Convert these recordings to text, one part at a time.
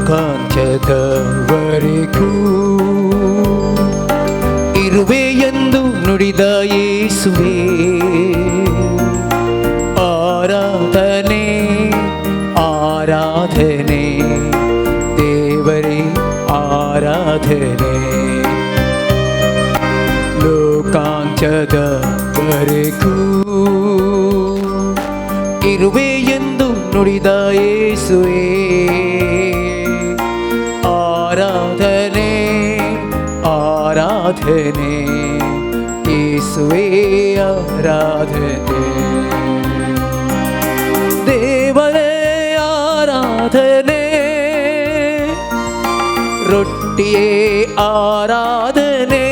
ಲೋಕಾಂತ್ಯದವರೆಗೂ ಇರುವೆ ಎಂದು ನುಡಿದ ಯೇಸುವೇ ಆರಾಧನೆ ಆರಾಧನೆ ದೇವರೇ ಆರಾಧನೆ ಲೋಕಾಂತ್ಯದವರೆಗೂ ಇರುವೆ ಎಂದು ನುಡಿದ ಯೇಸುವೇ ಆರಾಧನೆ ಆರಾಧನೆ ಯೇಸುವೇ ಆರಾಧನೆ ದೇವರೇ ಆರಾಧನೆ ರೊಟ್ಟಿಯೇ ಆರಾಧನೆ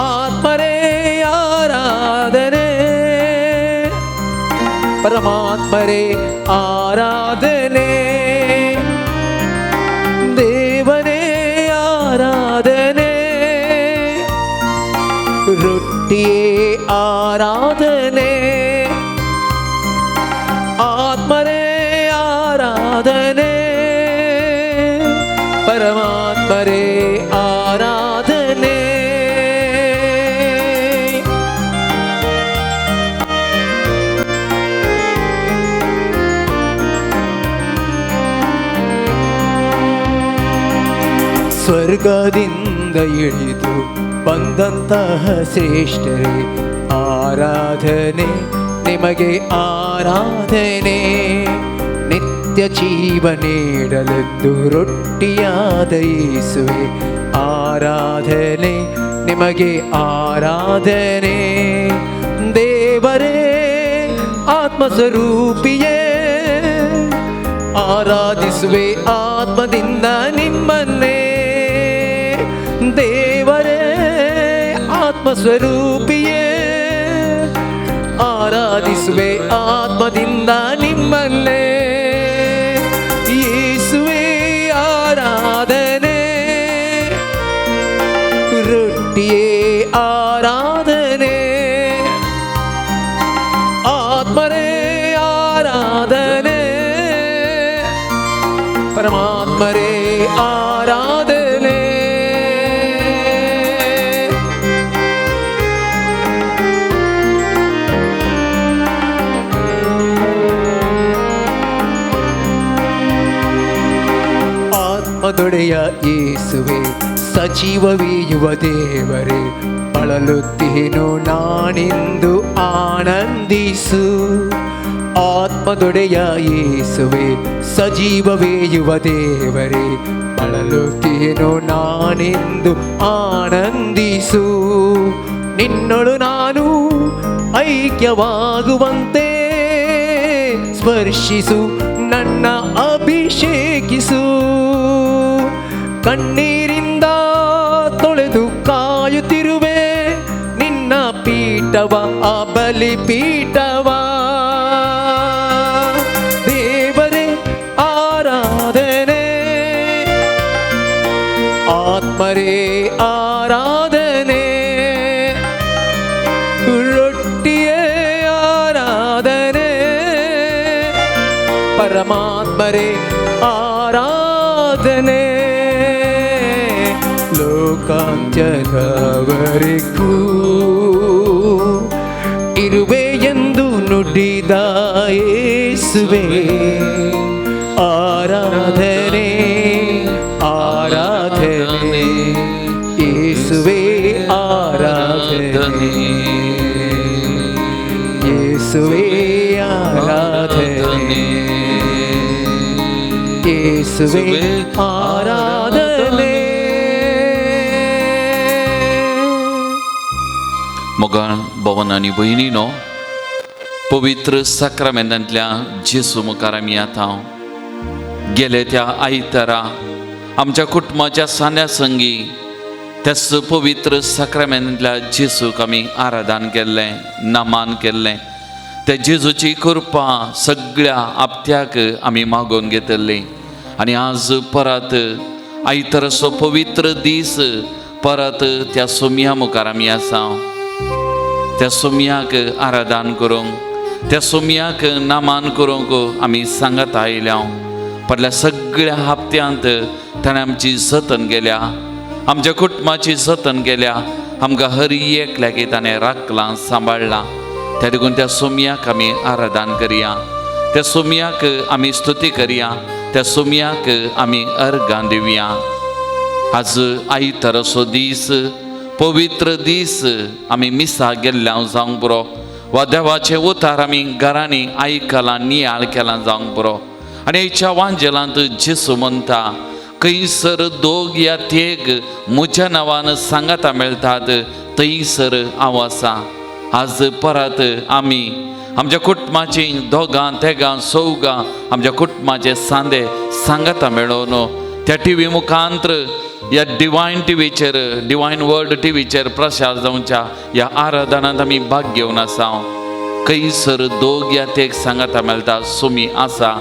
ಆತ್ಮರೇ ಆರಾಧನೆ ಪರಮಾತ್ಮರೇ ಆರಾಧನೆ ದೇವರೇ ಆರಾಧನೆ ರೊಟ್ಟಿಯೇ ಆರಾಧನೆ ಆತ್ಮರೇ ಆರಾಧನೆ ಪರಮಾತ್ಮರೇ ಆರಾಧನೆ. ಸ್ವರ್ಗದಿಂದ ಇಳಿದು ಬಂದಂತಹ ಶ್ರೇಷ್ಠರೇ ಆರಾಧನೆ ನಿಮಗೆ ಆರಾಧನೆ ನಿತ್ಯ ಜೀವ ನೀಡಲೆಂದು ರೊಟ್ಟಿಯಾದ ಯೇಸುವೆ ಆರಾಧನೆ ನಿಮಗೆ ಆರಾಧನೆ ದೇವರೇ ಆತ್ಮಸ್ವರೂಪಿಯೇ ಆರಾಧಿಸುವೆ ಆತ್ಮದಿಂದ ನಿಮ್ಮನ್ನೇ ದೇವರೇ ಆತ್ಮಸ್ವರೂಪಿಯೇ ಆರಾಧಿಸುವೆ ಆತ್ಮದಿಂದ ನಿಮ್ಮನ್ನೇ ಯೇಸುವೇ ಆರಾಧನೆ ರೊಟ್ಟಿಯೇ ಆರಾಧನೆ ಆತ್ಮರೇ ಆರಾಧನೆ ಪರಮಾತ್ಮರೇ ಆರಾಧನೆ. ಆತ್ಮದೊಡೆಯ ಯೇಸುವೆ ಸಜೀವವೀಯುವ ದೇವರೇ ಬಳಲುತ್ತೀನು ನಾನಿಂದು ಆನಂದಿಸು ಆತ್ಮದೊಡೆಯ ಯೇಸುವೆ ಸಜೀವವೇಯುವ ದೇವರೇ ಬಳಲುತ್ತೀನು ನಾನಿಂದು ಆನಂದಿಸು ನಿನ್ನೊಳು ನಾನು ಐಕ್ಯವಾಗುವಂತೆ ಸ್ಪರ್ಶಿಸು ನನ್ನ ಅಭಿಷೇಕಿಸು ಕಣ್ಣೀರಿಂದ ತೊಳೆದು ಕಾಯುತ್ತಿರುವೆ ನಿನ್ನ ಪೀಠವ ಆ ಬಲಿ ಪೀಠವ ದೇವರೇ ಆರಾಧನೆ ಆತ್ಮರೇ ಆರಾಧನೆ ರೊಟ್ಟಿಯೇ ಆರಾಧನೆ ಪರಮಾತ್ಮರೇ ಆರಾಧನೆ ಲೋಕಾಂತ್ಯದವರೆಗೂ ಇರುವೆ ಎಂದು ನುಡಿದ ಯೇಸುವೆ ಆರಾಧನೆ ಆರಾಧನೆ ಯೇಸುವೆ ಆರಾಧನೆ ಯೇಸುವೆ ಆರಾಧನೆ ಯೇಸುವೆ ಆರಾಧನೆ. मोगाळ भवन आनी भयणीनो पवित्र साक्रामेंतांतल्या जेजू मुखार आमी आतां गेले त्या आयतारा आमच्या कुटुंबाच्या सांद्या संगी त्याच पवित्र साक्रामेंतांतल्या जेजूक आमी आराधन केल्लें, नमान केल्लें. त्या जेजूची कृपा सगळ्या आपत्याक आमी मागोवन घेतली आनी आज परत आयताराचो पवित्र दीस परत त्या सोमया मुखार आमी आसा. त्या सोमयाक आराधन करूंक, त्या सोमयाक नामान करूंक आमी सांगत आयल्या. फाटल्या सगळ्या हप्त्यांत ताणें आमची जतन केल्या, आमच्या कुटुंबाची जतन केल्या, आमकां हर एकल्याक ताणें राखलां सांबाळ्ळां. त्या देखून त्या सोमयाक आमी आराधन करया, त्या सोमयाक आमी स्तुती करया, त्या सोमयाक आमी अर्गां दिवया. आज आयताराचो दीस, पवित्र दीस, आमी मिसा गेल्ल्या जावंक पुरो वा देवाचें उतार आमी घरांनी आयकलां नियाळ केलां जावंक पुरो. आनी हेच्या वांजेलांत जेजू म्हणटा, खंयसर दोग या तेग म्हज्या नांवान सांगाता मेळटात थंयसर हांव आसा. आज परत आमी आमच्या कुटुंबाची दोगां तेगां चौगां आमच्या कुटुंबाचे सांदे सांगाता मेळोवन त्या टी व्ही मुखांत्र ह्या डिवायन टिवीचेर, डिवायन वर्ल्ड टिवीचेर प्रसार जावच्या ह्या आराधनांत आमी भाग घेवन आसा. खंयसर दोग या तेग सांगाता मेळटा सुमी आसा.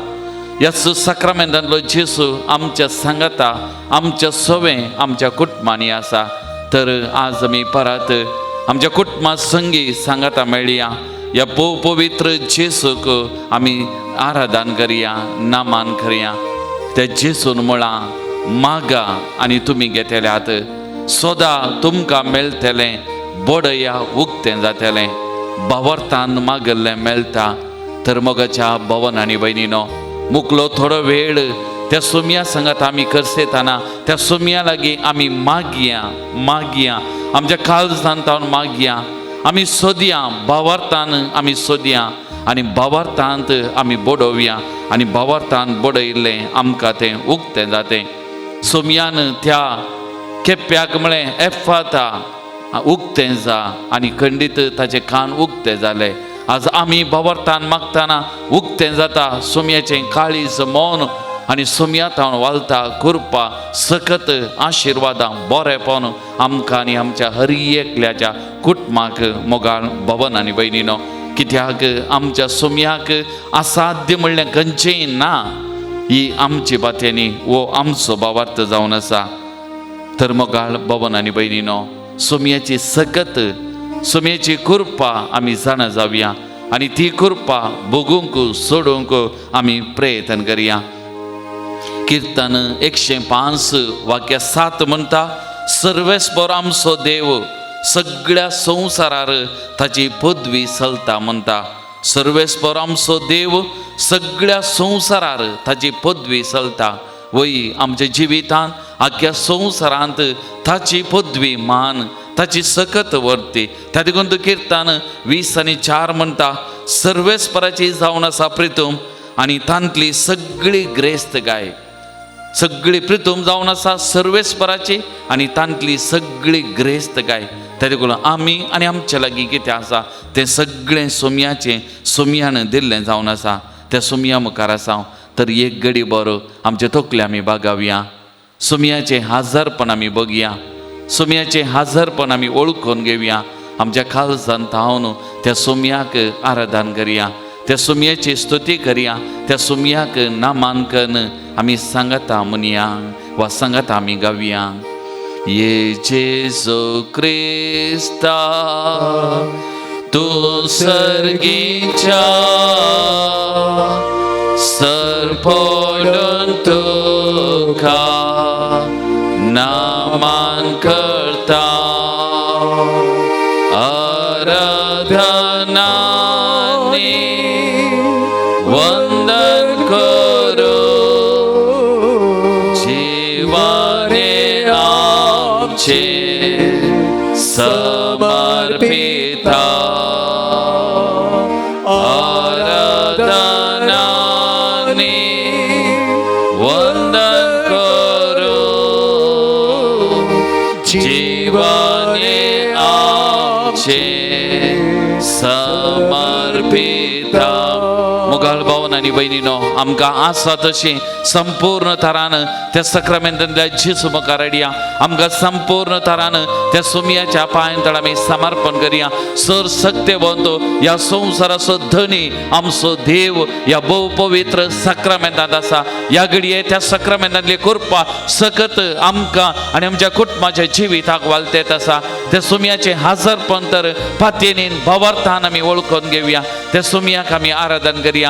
ह्या साक्रामेंतांतलो जेजू आमच्या सांगाता, आमच्या सवें, आमच्या कुटुंबांनी आसा. तर आज आमी परत आमच्या कुटुंबा संगी सांगाता मेळया, ह्या पवित्र जेजूक आमी आराधन करया, नामान करया. त्या जेजून म्हळां, मागा आनी तुमी घेतल्यात, सोदा तुमकां मेळटलें, बडया उक्तें जातलें, बावरतान मागल्लें मेळटा. तर मोगाच्या भवन आनी भयणीनो, मुकलो थोडो वेळ त्या सोमया सांगात आमी करसेताना त्या सोमया लागीं आमी मागया मागया, आमच्या काळजान तावन मागया, आमी सोदया, बावरतान आमी सोदया आनी बावरतांत आमी बडोवया आनी बावरतान बडयल्लें आमकां तें उक्तें जातें. सोमयान त्या केप्याक म्हळें, एफाता, उक्तें जा, आनी खंडीत ताचे कान उक्ते जाले. आज आमी बावरतान मागताना उक्तें जाता सोमयाचें काळीज मौन आनी सोमया तावन वालता कृपा सकत आशिर्वादां बरेपण आमकां आनी आमच्या हर एकल्याच्या कुटुंबाक. मोगाळ भवन आनी भयणीनो, कित्याक आमच्या सोमयाक असाध्य म्हणलें खंयचेंय ना, ही आमची बात्यांनी वो आमचो भावार्थ जावन आसा. तर मोगाळ भवन आनी भयणीनो, सोमयाची सकत सोमयाची कृपा आमी जाणा जावया आनी ती कृपा भोगूंक सोडूंक आमी प्रयत्न करया. किर्तन 105 वाक्य 7 म्हणटा, सर्वेस्पर आमचो देव सगळ्या संवसारार ताची पदवी चलता म्हणटा. सर्वेस्पर आमचो देव सगळ्या संवसारार ताची पदवी चलता. वय आमच्या जिवितांत आख्या संवसारांत ताची पदवी मान, ताची सकत वर्ती. त्या देखून किर्तन 20:4 म्हणटा, सर्वेस्पराची जावन आसा प्रितूम आनी तांतली सगळी ग्रेस्त गाय. सगळी प्रितूम जावन आसा सर्वेस्पराची आनी तांतली सगळी ग्रेस्त गाय. त्या देखून आमी आनी आमच्या लागीं कितें आसा तें सगळें सोमयाचें सोमयान दिल्लें जावन आसा. त्या सोमया मुखार आसा. तर एक गडी बरो आमचे तकले आमी बागावया, सोमयाचें हाजरपण आमी बघया, सोमयाचें हाजरपण आमी वळखून घेवया. आमच्या काळजान धांवन त्या सोमयाक आराधन करया, त्या सोमयाची स्तुती करया, त्या सोमयाक नामांकन आमी सांगता म्हणया वा सांगता आमी गावया. ये जेजू क्रिस्ता तूं सर्गीच्या सर पडून तुका नामान करता, आराधनानी वंदन करो, जीवाने आमचे समर्पिता, आराधनानी वंदन करो, जीवाने आमचे समर्पिता. मोगाळ भावन आनी भयणीनो, आमकां आसा तशें संपूर्ण तरान त्या सक्रामेंतांतल्या जेजू मुखार हाडया. आमकां संपूर्ण तरान त्या सोमयाच्या पांयां तळ आमी समर्पण करया. सर सक्तेवंत ह्या संवसाराचो धनी आमचो देव ह्या भोव पवित्र सक्रामेंतांत आसा. ह्या घडये त्या सक्रामेंतांतली कृपा सकत आमकां आनी आमच्या कुटुंबाच्या जिविताक वालतेत आसा. त्या सोमयाचें हाजरपण तर पातयेन भावार्थान आमी वळखून घेवया. त्या सोमयाक आमी आराधन करया.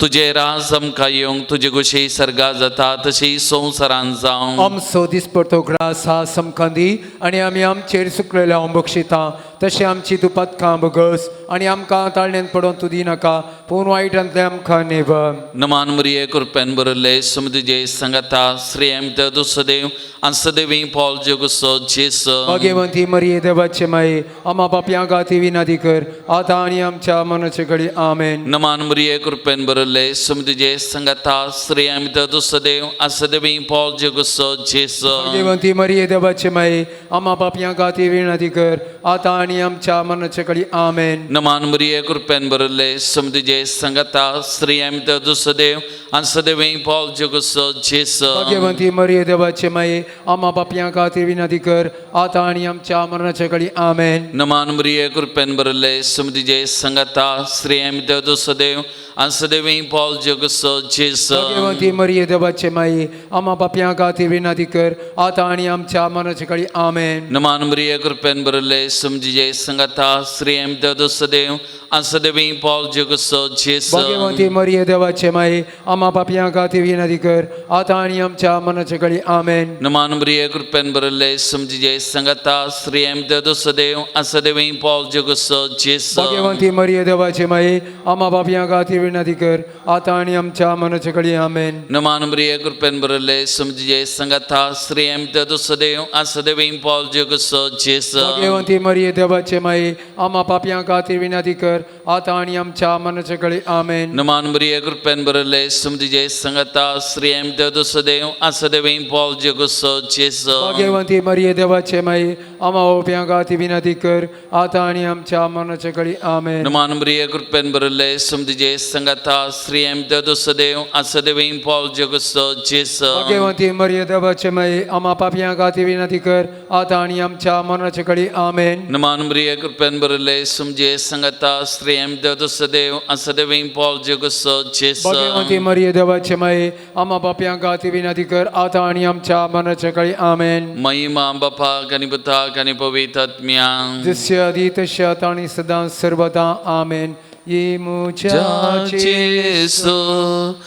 तुजें राज आमकां येवंक, तुजे गोशी सर्गा जाता तशी संवसारान जावं। आमचो दिसपडतो ग्रास हा समकां दी आनी आमी आमचेर सुकलेल्या बक्षिता तशें आमची दुपातकां बगस आनी आमकां ताळण्यांत पडोवन तूं दिनाका पूण वायटांतलें आमकां नेव। नमान मरिये कृपेन भरिल्ले समुद्रजे संगता श्रेयम दुसदेव आनी सदैवी पॉल जेगुसो जेस। भाग्यवंती मरिये देवाचे माये आमा पापयां खातीर विनंती कर आतां आनी आमच्या मनाचे घडी आमेन। नमान मरिये कृपेन भरिल्ले समुद्रजे संगता श्रेयम दुसदेव आनी सदैवी पॉल जेगुसो जेस। भाग्यवंती मरिये देवाचे माये आमा पापयां खातीर विनंती कर आतां आनी आमच्या मनाचे घडी आमेन। नमान मरिये कृपेन भरिल्ले समुद्रजे संगता श्रेयम दुसदेव आनी सदैवी पॉल जेगुसो जेस। भाग्यवंती मरिये देवाचे माये आमा पापयां खातीर विनंती कर आतां आनी आमच्या मरणाचे घडी आमेन। नमान मरिये कृपेन भरिल्ले समुद्रजे संगता श्रेयम दुसदेव आनी सदैवी पॉल जेगुसो जेस। भाग्यवंती मरिये देवाचे माये आमा पापयां खातीर विनंती कर आतां आनी आमच्या मरणाचे घडी आमेन। नमान मरिये कृपेन भरिल्ले समुद्रजे संगता श्रेयम दुसदेव आनी सदैवी पॉल जेगुसो जेस। भाग्यवंती मरिये देवाचे माये आमा पापयां खातीर विनंती कर आतां आनी आमच्या मरणाचे घडी आमेन। नमान मरिये कृपेन भरिल्ले समुद्रजे संगता श्रेयम दुसदेव आनी सदैवी पॉल जेगुसो जेस। भाग्यवंती मरिये देवाचे माये आमा पापयां खातीर विनंती कर आतां आनी आमच्या मरणाचे घडी आमेन। नमान मरिये कृपेन भरिल्ले समुद्रजे संगता श्रेयम दुसदेव आनी सदैवी पॉल जेगुसो जेस। भाग्यवंती मरिये देवाचे माये आमा पापयां खातीर विनंती कर आतां आनी आमच्या मरणाचे घडी आमेन। नमान मरिये कृपेन भरिल्ले समुद्रजे संगता श्रेयम दुसदेव आनी सदैवी पॉल जेगुसो जेस। भाग्यवंती मरिये देवाचे माये आमा पापयां खातीर विनंती कर आतां आनी आमच्या मरणाचे घडी आमेन। नमान मरिये कृपेन भरिल्ले समुद्रजे संगता श्रेयम दुसदेव आनी सदैवी पॉल जेगुसो जेस। भाग्यवंती मरिये देवाचे माये आमा पापयां खातीर विनंती कर आतां आनी आमच्या मरणाचे घडी आमेन। नमान मरिये कृपेन भरिल्ले समुद्रजे संगता श्रेयम दुसदेव आनी सदैवी पॉल जेगुसो जेस। भाग्यवंती मरिये देवाचे माये आमा पापयां खातीर विनंती कर आतां आनी आमच्या मरणाचे घडी आमेन। महिमा बापाक आनी पुताक आनी पवित्र आत्म्याक जस्य आदी तश्य आतां आनी सदां सर्वदा आमेन। ये मुझ्या जेसू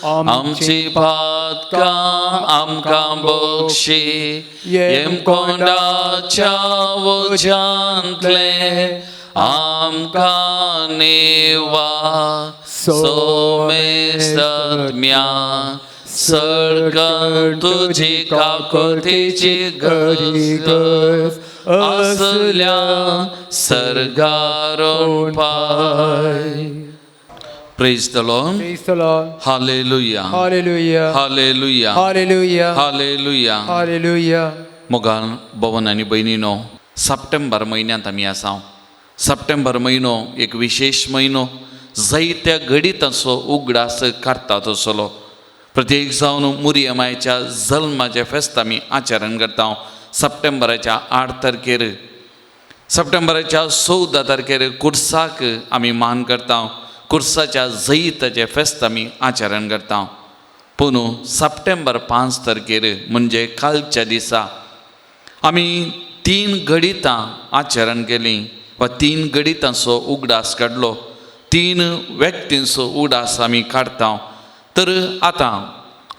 आमची पातकां आमकां बक्षी येमकोंडाच्या उज्यांतलें आमकां नेवा सोमेस्तत्म्या सळकन तुजी काकुळतीची गरज आसल्या सर्गारून पाय। Praise the Lord. Praise the Lord. Hallelujah. Hallelujah. Hallelujah. Hallelujah. Hallelujah. Hallelujah. मोगाल भवन आनी भयणीनो, सप्टेंबर म्हयन्यांत आमी आसा। सप्टेंबर म्हयनो एक विशेश म्हयनो, जायत्या घडितांचो उगडास काडटा तसलो। प्रत्येक जावन मुरिया मायच्या जल्माचें फेस्त आमी आचरण करता सप्टेंबराच्या 8 तारखेर। सप्टेंबराच्या 14 तारखेर कुर्साक आमी मान करता, कुर्साच्या जैताचें फेस्त आमी आचरण करता। पूण सप्टेंबर 5 तारखेर म्हणजे कालच्या दिसा आमी 3 घडितां आचरण केलीं वा 3 घडितांचो उगडास काडलो, 3 व्यक्तींचो उगडास आमी काडता। तर आतां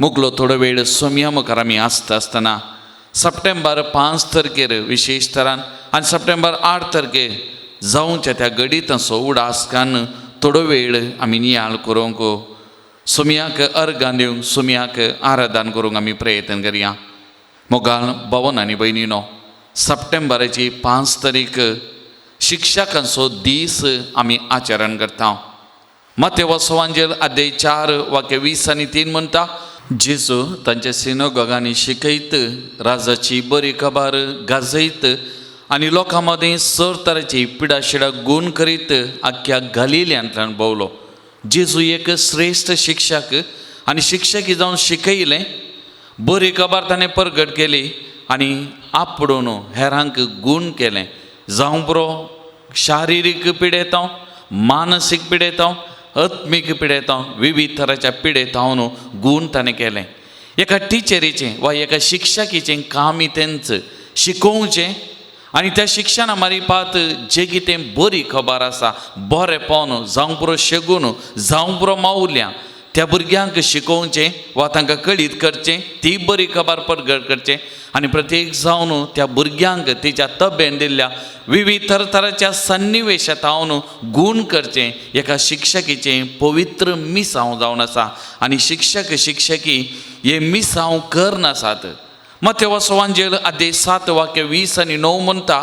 मुगलो थोडो वेळ सोम्या मुखार आमी आसता आसतना सप्टेंबर 5 तारखेर विशेश तरान आनी सप्टेंबर 8 तारखेर जावच्या त्या घडितांचो उगडास काडून थोडो वेळ आमी नियाळ करूंक, सोम्याक अर्गां दिवंक, सोम्याक आराधन करूंक आमी प्रयत्न करया। मोगाल भवन आनी भयणीनो, सप्टेंबराची 5 तारीख शिक्षकांचो दीस आमी आचरण करता। मातेव सुवांजेल अध्याय 4 वाक्य 20 आनी 3 म्हणटा, जेजू तांच्या सिनोगोगांनी शिकयत, राजाची बरी खबर गाजयत आनी लोकां मदीं सर तरेची पिडाशिडा गूण करीत आख्ख्या गालिल्यांतल्यान भोंवलो। जेजू एक श्रेश्ठ शिक्षक आनी शिक्षकी जावन शिकयलें, बरी खबर ताणें परगट केली आनी आपडून हेरांक गूण केलें। जावं बरो शारिरीक पिडेतांव, मानसीक पिडेतांव, आत्मीक पिडेतांव, विविध तराच्या पिडेतांव गूण ताणें केलें। एका टिचरीचें वा एका शिक्षकीचें काम तेंच शिकोवचें आनी त्या शिक्षणा मारिपात जे कितें बरी खबर आसा, बरेंपण जावं पुरो शेगून, जावं पुरो मावल्या, त्या भुरग्यांक शिकोवचें वा तांकां कळीत करचें, ती बरी खबर परगट करचें आनी प्रत्येक जावन त्या भुरग्यांक तिच्या तबेन दिल्ल्या विविध तरातराच्या सन्निवेशांत हांव गूण करचें एका शिक्षकीचें पवित्र मिसांव जावन आसा आनी शिक्षक शिक्षकी हे मिसांव करनासात. मत्तेवाचो वांजेल अध्याय 7 वाक्य 20 आनी 9 म्हणटा,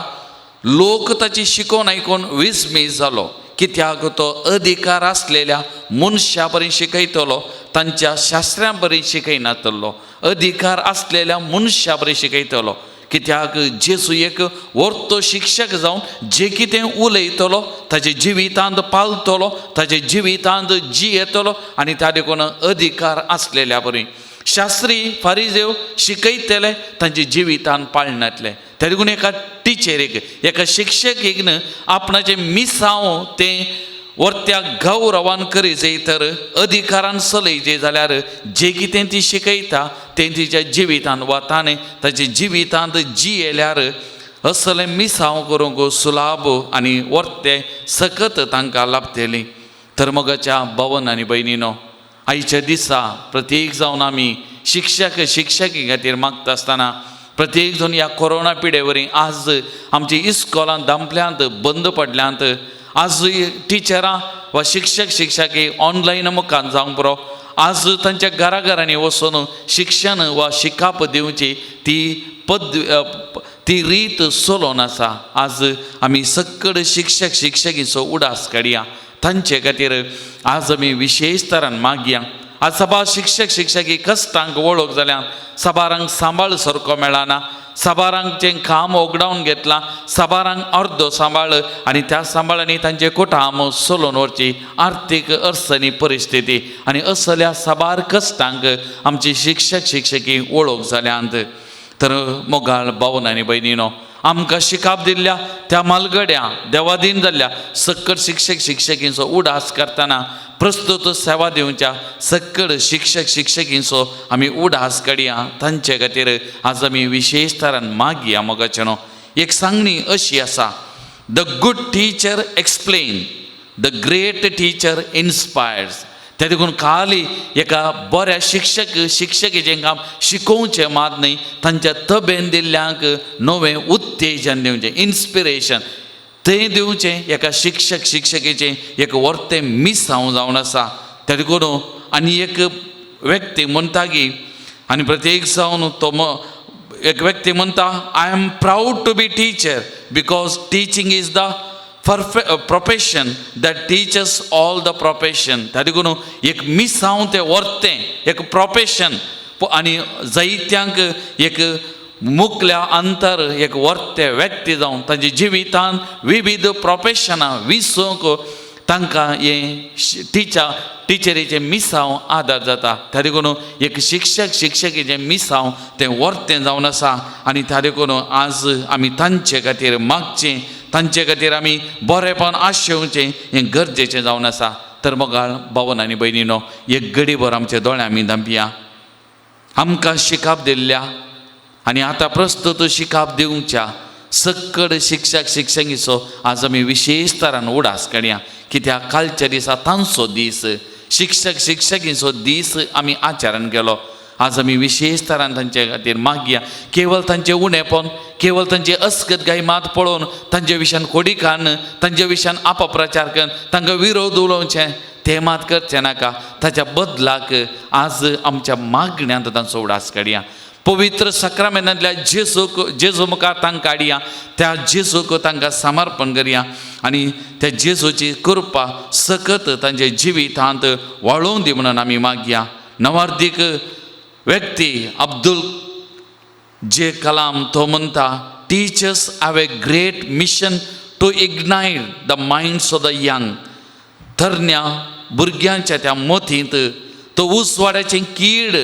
लोक ताची शिकोवन आयकून विस्मीत जालो, कित्याक तो अधिकार आसलेल्या मनशा बरी शिकयतलो, तांच्या शास्त्र्यां बरी शिकयनातलो. अधिकार आसलेल्या मनशा बरी शिकयतलो, कित्याक जेजू एक वर्तो शिक्षक जावन जे कितें उलयतलो ताजे जिवितांत पालतलो, ताजे जिवितांत जियेतलो आनी त्या देखून अधिकार आसलेल्या बरी शास्त्री फारिजेव शिकयतले तांचे जिवितान पाळनातले. त्या देखून एका टिचरीक एका शिक्षकीक न्हू आपणाचें मिसांव तें वर्त्या गौरवान करी जाय तर अधिकारान चलयचे जाल्यार जे कितें ती शिकयता तें तिच्या जिवितांत वा ताणें ताच्या जिवितांत जियेल्यार असलें मिसांव करूंक सुलाभ आनी वर्ते सकत तांकां लाभतली. तर मोगाच्या भवन आनी भयणीनो, आयच्या दिसा प्रत्येक जावन आमी शिक्षक शिक्षकी खातीर मागता आसतना प्रत्येक जावन ह्या कोरोना पिडे वरवीं आज आमची इस्कोलां धांपल्यांत, बंद पडल्यांत. आज टिचरां वा शिक्षक शिक्षकी ऑनलायन मुखार जावंक पुरो, आज तांच्या घरा घरांनी वचून शिक्षण वा शिकाप दिवची ती ती रीत चलोवन आसा. आज आमी सकड शिक्षक शिक्षकीचो उडास काडया, तांचे खातीर आज आमी विशेश तरान मागया. आज सबार शिक्षक शिक्षकी कश्टांक वळख जाल्यान साबारांक सांबाळ सारको मेळना, साबारांचें काम ओगडावन घेतलां, साबारांक अर्दो सांबाळ आनी त्या सांबाळांनी तांचे कुटाम चलोवन व्हरची आर्थीक अडचणी परिस्थिती आनी असल्या साबार कश्टांक आमची शिक्षक शिक्षकी वळख जाल्यांत. तर मोगाळ भावन आनी भयणीनो, आमकां शिकाप दिल्ल्या त्या मालगड्या देवादीन जाल्ल्या सक्कड शिक्षक शिक्षकींचो उडास करतना प्रस्तुत सेवा दिवच्या सक्कड शिक्षक शिक्षकींचो आमी उडास काडया. तांचे खातीर आज आमी विशेश तरान मागया. मोगाचें न्हू एक सांगणी अशी आसा, the good teacher explain, the great teacher inspires. त्या देखून खाली एका बऱ्या शिक्षक शिक्षकीचें काम शिकोवचें मात न्हय, तांच्या तबेन दिल्ल्यांक नवें उत्तेजन दिवचें, इन्स्पिरेशन तें दिवचें एका शिक्षक शिक्षकीचें एक वर्तें मिसांव जावन आसा. त्या देखून आनी एक व्यक्ती म्हणटा की आनी प्रत्येक जावन तो एक व्यक्ती म्हणटा, I am proud to be teacher because teaching is the profession that teaches all the profession. त्या देखून एक मिसांव तें वर्तें एक प्रोफेशन आनी जायत्यांक एक मुकल्या अंतर एक वर्ते व्यक्ती जावन तांच्या जिवितान विविध प्रोफेशनां विसोवंक तांकां हें टिचरीचें मिसांव आदार जाता. त्या देखून एक शिक्षक शिक्षकीचें मिसांव तें वर्तें जावन आसा आनी त्या देखून आज आमी तांचे खातीर मागचें, तांचे खातीर आमी बरेंपण आशेवचें हें गरजेचें जावन आसा. तर मोगाळ भावन आनी भयणीनो, एक गडीभर आमचे दोळे आमी धांपया. आमकां शिकाप दिल्ल्या आनी आतां प्रस्तुत शिकाप दिवच्या सक्कड शिक्षक शिक्षकीचो आज आमी विशेश तरान उडास काडया, कित्याक कालच्या दिसा तांचो दीस, शिक्षक शिक्षकीचो दीस आमी आचरण केलो. आज आमी विशेश तरान तांचे खातीर मागया. केवल तांचें उणेपण, केवल तांचे अस्कत गाय मात पळोवन तांचे विशयान खोडी काडून तांचे विशयान अपप्रचार करून तांकां विरोध उलोवचें तें मात करचें नाका. ताच्या बदलाक आज आमच्या मागण्यांत तांचो उडास काडया. पवित्र साक्रामेंतांतल्या जेजूक जेजू मुखार तांकां काडया, त्या जेजूक तांकां समर्पण करया आनी त्या जेजूची कृपा सकत तांच्या जिवितांत वाळोवन दी म्हणून आमी मागया. नवार्दीक व्यक्ती अब्दुल जे कलाम तो म्हणटा, teachers have a great mission to ignite the minds of the young. तरण्या भुरग्यांच्या त्या मतींत तो उजवाड्याचें कीड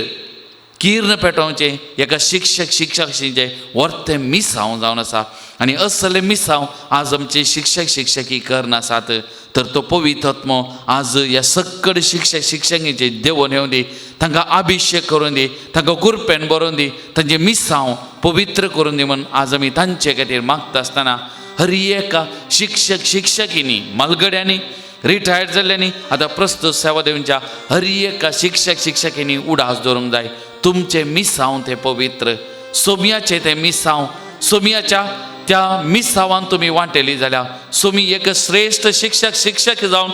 किर्ण पेटोवचें एका शिक्षक शिक्षकांचें वर्तें मिसांव जावन आसा आनी असलें मिसांव आज आमचे शिक्षक शिक्षकी करनासात. तर तो पवित्र आज ह्या सक्कड शिक्षक शिक्षकांचे देवोन येवन दी, तांकां अभिशेक करून दी, तांकां कुरपेन बरोवन दी, तांचें मिसांव पवित्र करून दी म्हूण आज आमी तांचे खातीर मागता आसतना हर एका शिक्षक शिक्षकींनी, मालगड्यांनी, रिटायर्ड जाल्ल्यांनी, आतां प्रस्तुत सेवा दिवच्या हर एका शिक्षक शिक्षकींनी उडास दवरूंक जाय. तुमचें मिसांव तें पवित्र सोमयाचें तें मिसांव, सोमयाच्या त्या मिसांवान तुमी वांटेली जाल्यार सोमी एक श्रेश्ठ शिक्षक शिक्षक जावन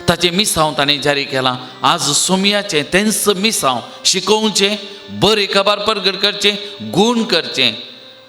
ताचें मिसांव ताणें जारी केलां. आज सोमयाचें तेंच मिसांव शिकोवचें, बरी खबर परगट करचें, गूण करचें,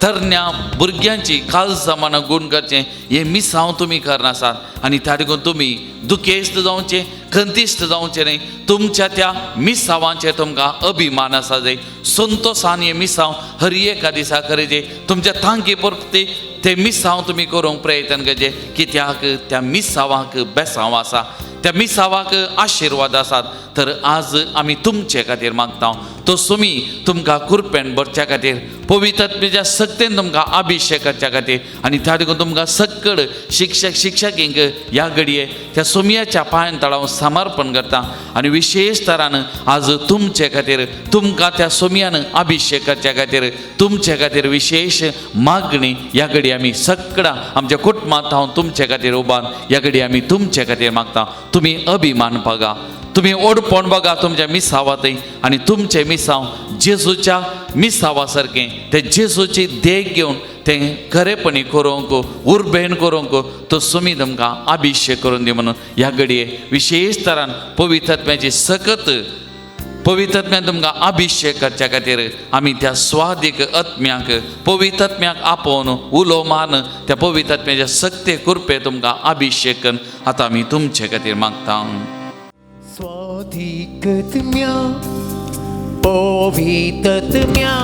तरण्या भुरग्यांची काळजां मनां गूण करचें, हें मिसांव तुमी करनासात. आनी त्या देखून तुमी दुखेस्त जावचें, खंतिस्त जावचें न्हय. तुमच्या त्या मिसांवांचेर तुमकां अभिमान आसा जाय. संतोसान हें मिसांव हर एका दिसा करचें. तुमच्या तांकी पुरती ते मिसांव तुमी करूंक प्रयत्न करचें, कित्याक त्या मिसांवाक बेसांव आसा, त्या मिसावाक आशिर्वाद आसात. तर आज आमी तुमचे खातीर मागता तो सुमी तुमकां कुरपेन भरच्या खातीर, पवित्र सक्तेन तुमकां अभिशेक करच्या खातीर, आनी त्या देखून तुमकां सक्कड शिक्षक शिक्षकींक ह्या घडये त्या सुमयाच्या पांयान तळाव समर्पण करता. आनी विशेश तरान आज तुमचे खातीर तुमकां त्या सुमयान अभिशेक करच्या खातीर तुमचे खातीर विशेश मागणी ह्या घडये आमी सगळा आमच्या कुटुंबांत हांव तुमचे खातीर उबान ह्या घडये आमी तुमचे खातीर मागता. तुमी अभिमान बघा, तुमी ओडपण बघा तुमच्या मिसावातय, आनी तुमचें मिसांव जेजूच्या मिसावा सारकें ते जेजूची देख घेवन तें खरेपणी करूंक, उर्बेन करूंक तो सुमी तुमकां अभिशेक करून दी म्हणून ह्या घडये विशेश तरान पवित्र सकत पवित्र तुमकां अभिशेक करच्या खातीर आमी त्या स्वादीक आत्म्याक पवित्र आपोवन उलो मान त्या पवित्र सक्ते कृपे तुमकां अभिशेक करून आतां आमी तुमचे खातीर मागता. स्वाधिकत्म्या पवित्रत्म्या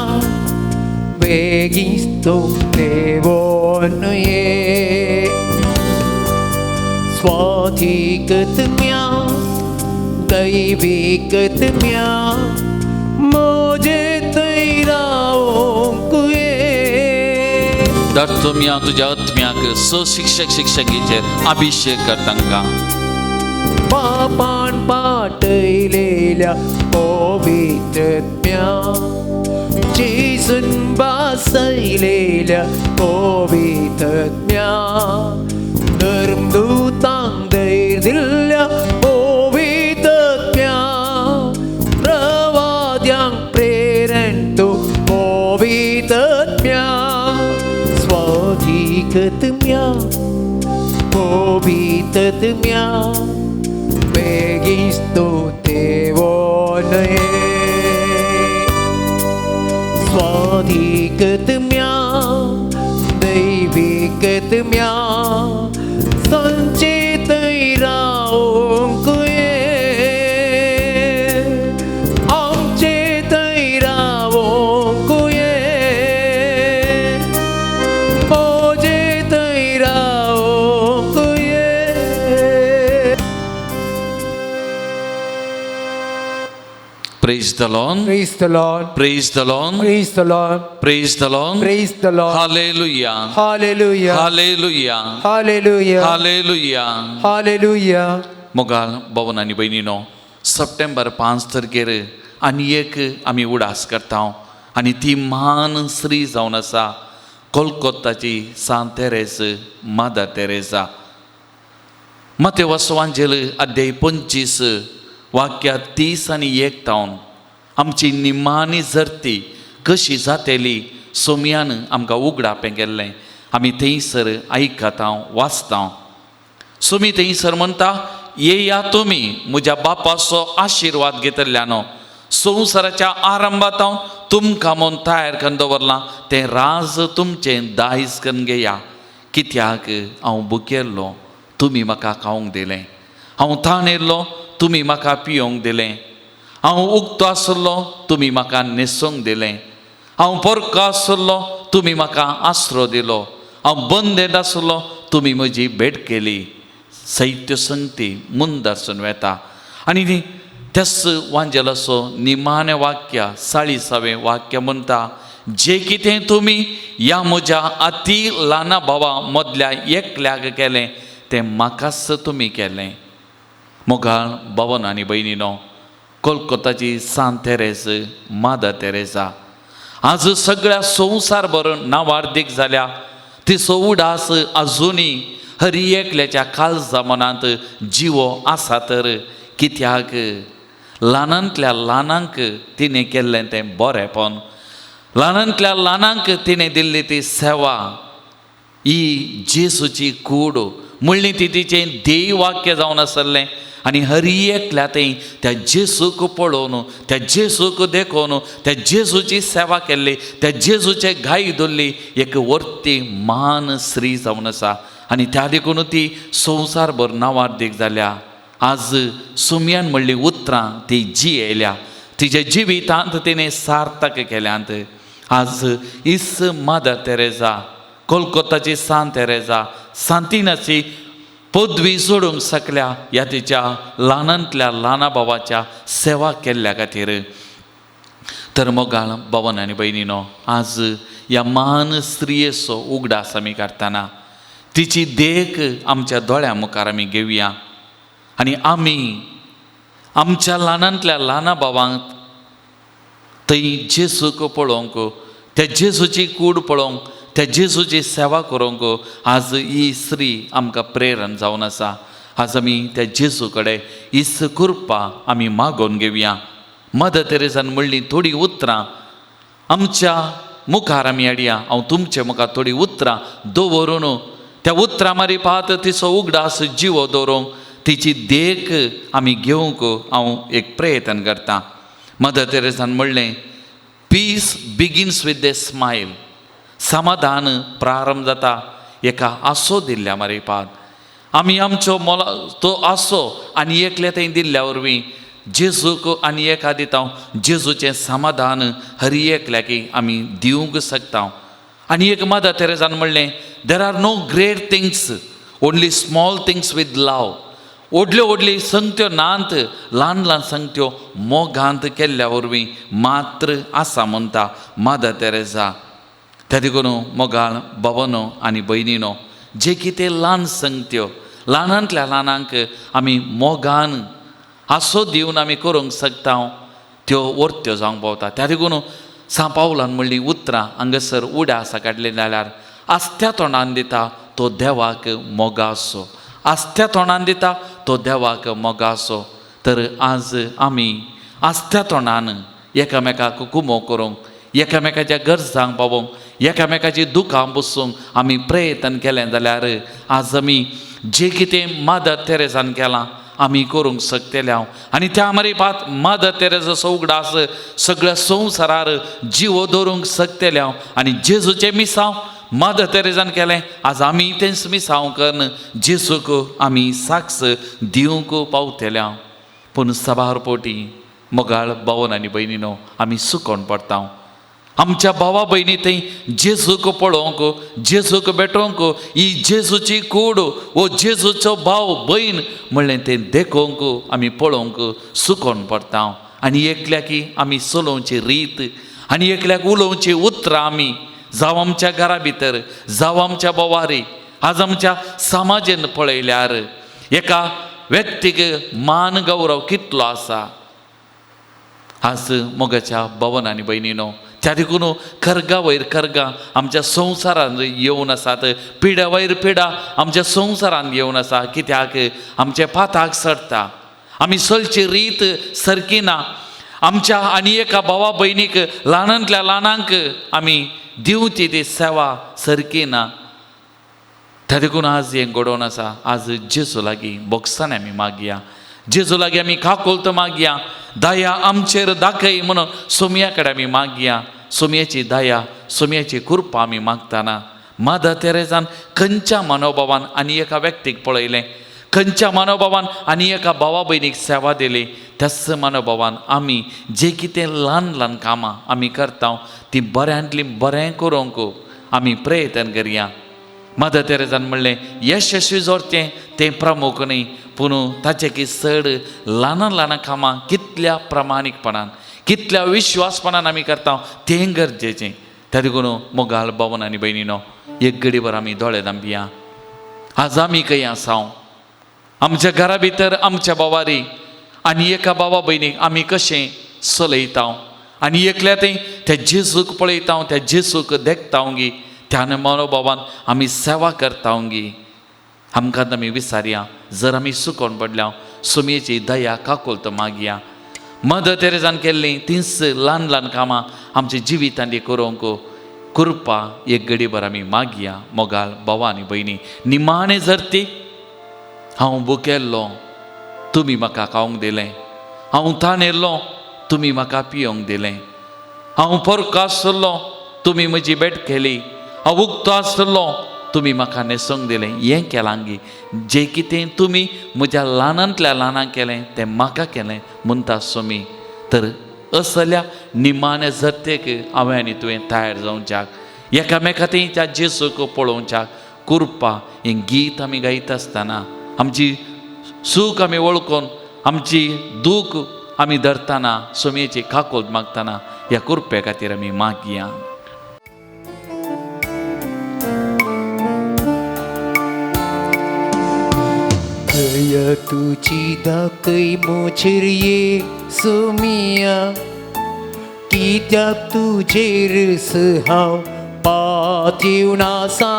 वेगीस्तो देवोन ये स्वाधिकत्म्या दैविकत्म्या मोजे तैरावंक ये. दत्तम्या तुज्या आत्म्याक स शिक्षक शिक्षकीचेर अभिशेक कर तांकां. पापान पाटयलेल्या पवित्रत्म्या जेजून बासयलेल्या पवित्रत्म्या धर्मदूतांक धैर्य दिल्ल्या पवित्रत्म्या प्रवाद्यांक प्रेरण तूं पवित्रत्म्या स्वाधिकत्म्या पवित्रत्म्या बेगीच तूं देवोन ये स्वाधिकत्म्या दैविकत्म्या संचेतय रावंक ये आमचे थंय रावंक ये म्हजे थंय रावंक ये. Praise the Lord. Praise the Lord. Praise the Lord. Praise the Lord. Praise the Lord. Praise the Lord. Hallelujah. Hallelujah. Hallelujah. Hallelujah. Hallelujah. Hallelujah. मोगाल भवन आनी भयणीनो, सप्टेंबर 5 तारखेर आनी एक आमी उडास करता आनी ती म्हान स्त्री जावन आसा कोलकोत्ताची सांत तेरेस, मादर तेरेसा. मातेवस वांजेल अध्याय 25 वाक्या 30 आनी 1 तावन आमची निमाणी जरती कशी जातेली सोमयान आमकां उगडापें केल्लें आमी थंयसर आयकता वाचता. सोमी थंयसर म्हणटा, येया तुमी म्हज्या बापाचो आशिर्वाद घेतल्यानो, संवसाराच्या आरंभात हांव तुमकां म्हूण तयार करून दवरलां तें राज तुमचें दायज करून घेया. कित्याक हांव भुकेल्लो तुमी म्हाका खावंक दिलें, हांव ताणेल्लो तुमी म्हाका पियोंक दिलें, हांव उक्तो आसलो तुमी म्हाका न्हेसोंक दिलें, हांव पोरको आसलो तुमी म्हाका आसरो दिलो, हांव बंदेंत आसलो तुमी म्हजी भेट केली. सैत्य संगती मुंदारसून वेता. आनी त्याच वांजेलाचो निमाणें वाक्य 40वें वाक्य म्हणटा, जे कितें तुमी ह्या म्हज्या अती ल्हाना भावा मदल्या एकल्याक केलें तें म्हाकाच तुमी केलें. मोगाळ भवन आनी भयणीनो, कोलकोताची सांत तेरेस, मादर तेरेसा आज सगळ्या संवसार भरून नावार्दीक जाल्या. तिचो उडास आजुनी हरी एकल्याच्या काळजा मनांत जिवो आसा तर कित्याक ल्हानांतल्या ल्हानांक तिणें केल्लें तें बरेंपण, ल्हानांतल्या ल्हानांक तिणें दिल्ली ती सेवा, ही जेजूची कूड म्हणली ती तिचें ध्येय वाक्य जावन आसलें. आनी हरी एकल्या थंय त्या जेजूक पळोवन, त्या जेजूक देखोवन, त्या जेजूची सेवा केल्ली, त्या जेजूचे गाय धरली एक वर्ती महान स्त्री जावन आसा. आनी त्या देखून ती संवसारभर नांवार्दीक जाल्या. आज सुमयान म्हणली उतरां ती जियेल्या, तिच्या जिवितांत तिणें सार्थक केल्यांत. आज इस मदर तेरेजा, कोलकोताची सांत तेरेजा, सांतिनाची पदवी जोडूंक शकल्या ह्या तिच्या ल्हानांतल्या ल्हाना भावाच्या सेवा केल्ल्या खातीर. तर मोगाळ भावन आनी भयणीनो, आज ह्या महान स्त्रियेचो उगडास आमी काडटना तिची देख आमच्या दोळ्या मुखार आमी घेवया आनी आमी आमच्या ल्हानांतल्या ल्हाना भावांक थंय जेजूक पळोवंक, त्या जेजूची कूड पळोवंक, त्या जेजूची सेवा करूंक आज ही स्त्री आमकां प्रेरण जावन आसा. आज आमी त्या जेजू कडेन हीच कृपा आमी मागोवन घेवया. मदर तेरेजान म्हणली थोडीं उतरां आमच्या मुखार आमी हाडया. हांव तुमचे मुखार थोडीं उतरां दवरून त्या उतरां मारी पात तिचो उगडास जिवो दवरूंक, तिची देख आमी घेवंक हांव एक प्रयत्न करतां. मदर तेरेजान म्हणलें, peace begins with a smile. समाधान प्रारंभ जाता एका आसो दिल्ल्या मारी पात. आमी आमचो मोला तो आसो आनी एकले थंय दिल्ल्या वरवीं जेजूक आनी एका दिता, जेजूचें समाधान हरी एकल्याक आमी दिवंक शकता. आनी एक मदर तेरेजान म्हणलें, there are no great things, only small things with love. व्हडल्यो व्हडली संगत्यो नात, ल्हान ल्हान संगत्यो मोगांत केल्ल्या वरवीं मात्र आसा म्हणटा मदर तेरेजा. त्या देखून मोगाळ भावनो आनी भयणीनो, जे कितें ल्हान संगत्यो ल्हानांतल्या ल्हानांक आमी मोगान आसो दिवन आमी करूंक शकता त्यो वर्त्यो जावंक पावता. त्या देखून सांत पावलान म्हणली उतरां हांगासर उड्या आसा काडली जाल्यार आस्त्या तोंडान दिता तो देवाक मोगासो, आस्त्या तोंडान दिता तो देवाक मोगासो. तर आज आमी आस्त्या तोंडान एकामेकाक कुमो करूंक, एकामेकाच्या गरजांक पावोवंक, एकामेकाची दुखां बसूंक आमी प्रयत्न केलें जाल्यार आज आमी जे कितें मदर तेरेजान केलां आमी करूंक शकतले हांव. आनी त्या मारी पात मदर तेरेजाचो उगडास सगळ्या संवसारार जिवो दवरूंक शकतले हांव. आनी जेजूचें मिसांव मदर तेरेजान केलें, आज आमी तेंच मिसांव करून जेजूक आमी साक्ष दिवंक पावतले हांव. पूण सभार पोटी मोगाळ भावन आनी भयणीनो, आमी सुकोन पडटा. आमच्या भावा भयणी थंय जेजूक पळोवंक, जेजूक भेटोवंक, ही जेजूची कूड वो जेजूचो भाव भयण म्हणलें तें देखोवंक आमी पळोवंक सुकोन पडटा. आनी एकल्याक आमी चलोवची रीत आनी एकल्याक उलोवची उतरां आमी जावं आमच्या घरा भितर, जावं आमच्या बोवारी, आज आमच्या समाजेन पळयल्यार एका व्यक्तीक मान गौरव कितलो आसा. आज मोगाच्या भवन आनी भयणीनो, त्या देखून खर्गा वयर खर्गा आमच्या संवसारांत येवन आसात, पिड्या वयर पिडा आमच्या संवसारांत येवन आसा. कित्याक आमच्या पाताक चडटा, आमी चलची रीत सारकी ना. आमच्या आनी एका भावा भयणीक ल्हानांतल्या ल्हानांक आमी दिवची ती सेवा सारकी ना. त्या देखून आज हें घडोवन आसा. आज जेजू लागीं बोगसांनी आमी मागया, जेजू लागीं आमी काकोलत मागया, दया आमचेर दाखय म्हणून सोमया कडेन आमी मागया. सोमयाची दया, सोमयाची कृपा आमी मागतना मदर तेरेजान खंयच्या मनोभावान आनी एका व्यक्तीक पळयलें, खंयच्या मनोभावान आनी एका भावा भयणीक सेवा दिली, त्याच मनोभावान आमी जे कितें ल्हान ल्हान कामां आमी करता ती बऱ्यांतलीं बरें करूंक आमी प्रयत्न करया. मदर तेरेजान म्हणलें, यशस्वी जोडचें तें प्रमुख न्ही, पूण ताचे की चड ल्हान ल्हान कामां कितल्या प्रामाणीकपणान, कितल्या विश्वासपणान आमी करता तें गरजेचें. त्या देखून मोगाल भावन आनी भयणीनो, एक घडीभर आमी दोळे धांपया. आज आमी खंय आसा, आमच्या घरा भितर आमच्या भावारी आनी एका भावा भयणीक आमी कशें चलयता आनी एकल्या थंय त्या जेजूक पळयता, त्या जेजूक देखता गी, त्या मनोभावान आमी सेवा करता गी. आमकां आमी विसारया जर आमी सुकोन पडल्या सुमयेची दया काकोलत मागया. मदर तेरेजान केल्लीं तींच ल्हान ल्हान कामां आमच्या जिवितांत करूंक कृपा एक घडीभर आमी मागया. मोगाल भावा आनी भयणी, निमाणें जर ती हांव भुकेल्लो तुमी म्हाका खावंक दिलें, हांव तानेल्लो तुमी म्हाका पियोंक दिलें, हांव परको आसलो तुमी म्हजी भेट केली, हांव उक्तो आसलो तुमी म्हाका न्हेसोंक दिलें. हें केलां गी जें कितें तुमी म्हज्या ल्हानांतल्या ल्हानांक केलें तें म्हाका केलें म्हणटा स्वामी. तर असल्या निमाणे जरतेक हांवें आनी तुवें तयार जावच्याक, एकामेका त्या जेजूक पळोवच्याक कृपा. हें गीत आमी गायता आसतना आमची सूख आमी वळखून आमची दूख आमी धरतना सोमयेची काकोत मागतना ह्या कृपे खातीर आमी मागया. दया तुजी दाखय म्हजेर ये सोमिया, कित्याक तुजेर हांव पातयेवन आसा.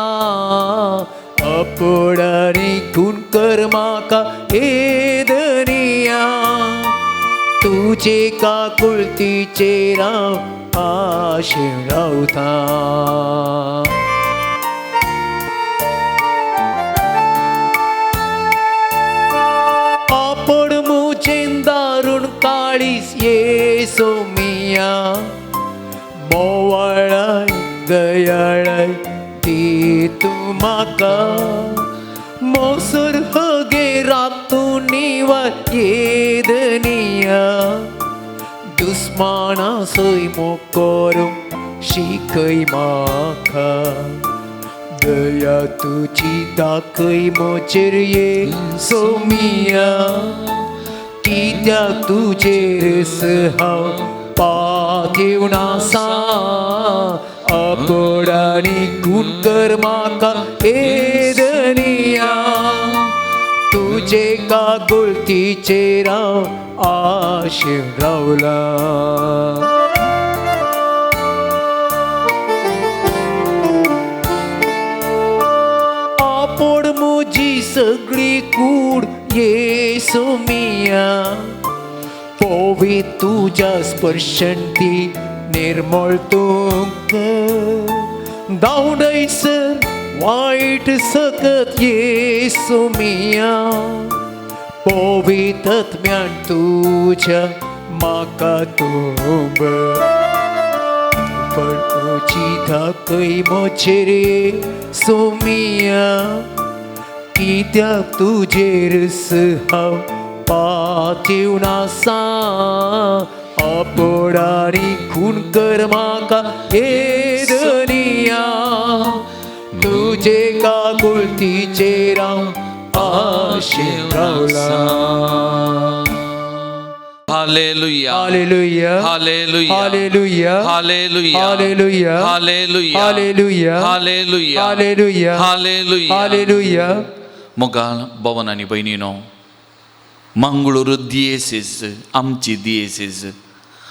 अपडानी खून कर म्हाका हे दनिया, तुजे काकुळतीचेर हांव आशेन रावता. आपड म्हजें दारूण काळीस ये सोमिया, मोवाळाय दयाळाय दी तूं म्हाका. मोसर हगे रातूं निवार ये दनिया, दुस्माना सैमो करूंक शिकय म्हाका. दया तुजी दाखय म्हजेर ये सोमिया, कित्याक तुजेर हांव पातयेवन आसा. अपडानी खून कर म्हाका हे दनिया, तुजे काकुळतीचेर हांव आशेन रावला. आपोड म्हजी सगळी कूड ये सोमिया, पोवी तुज्या स्पर्शन ती निर्मळ तूं धांवडयसर वायट सकत ये सोमिया, पोवी तत्म्यान तुज्या म्हाका तूं पण तुजी दाखय म्हजेर सोमिया, कित्याक तुजेर हांव पातयेवन आसा. अपडानी खून कर म्हाका हे दनिया, तुजे काकुळतीचेर हांव आशेन रावला. Hallelujah. Hallelujah. Hallelujah. Hallelujah. Hallelujah. Hallelujah. Hallelujah. Hallelujah. Hallelujah. Hallelujah. Hallelujah. Hallelujah. मोगाल भवन आनी भयणीनो, मंगळूर दियेसीस आमची दियेसीस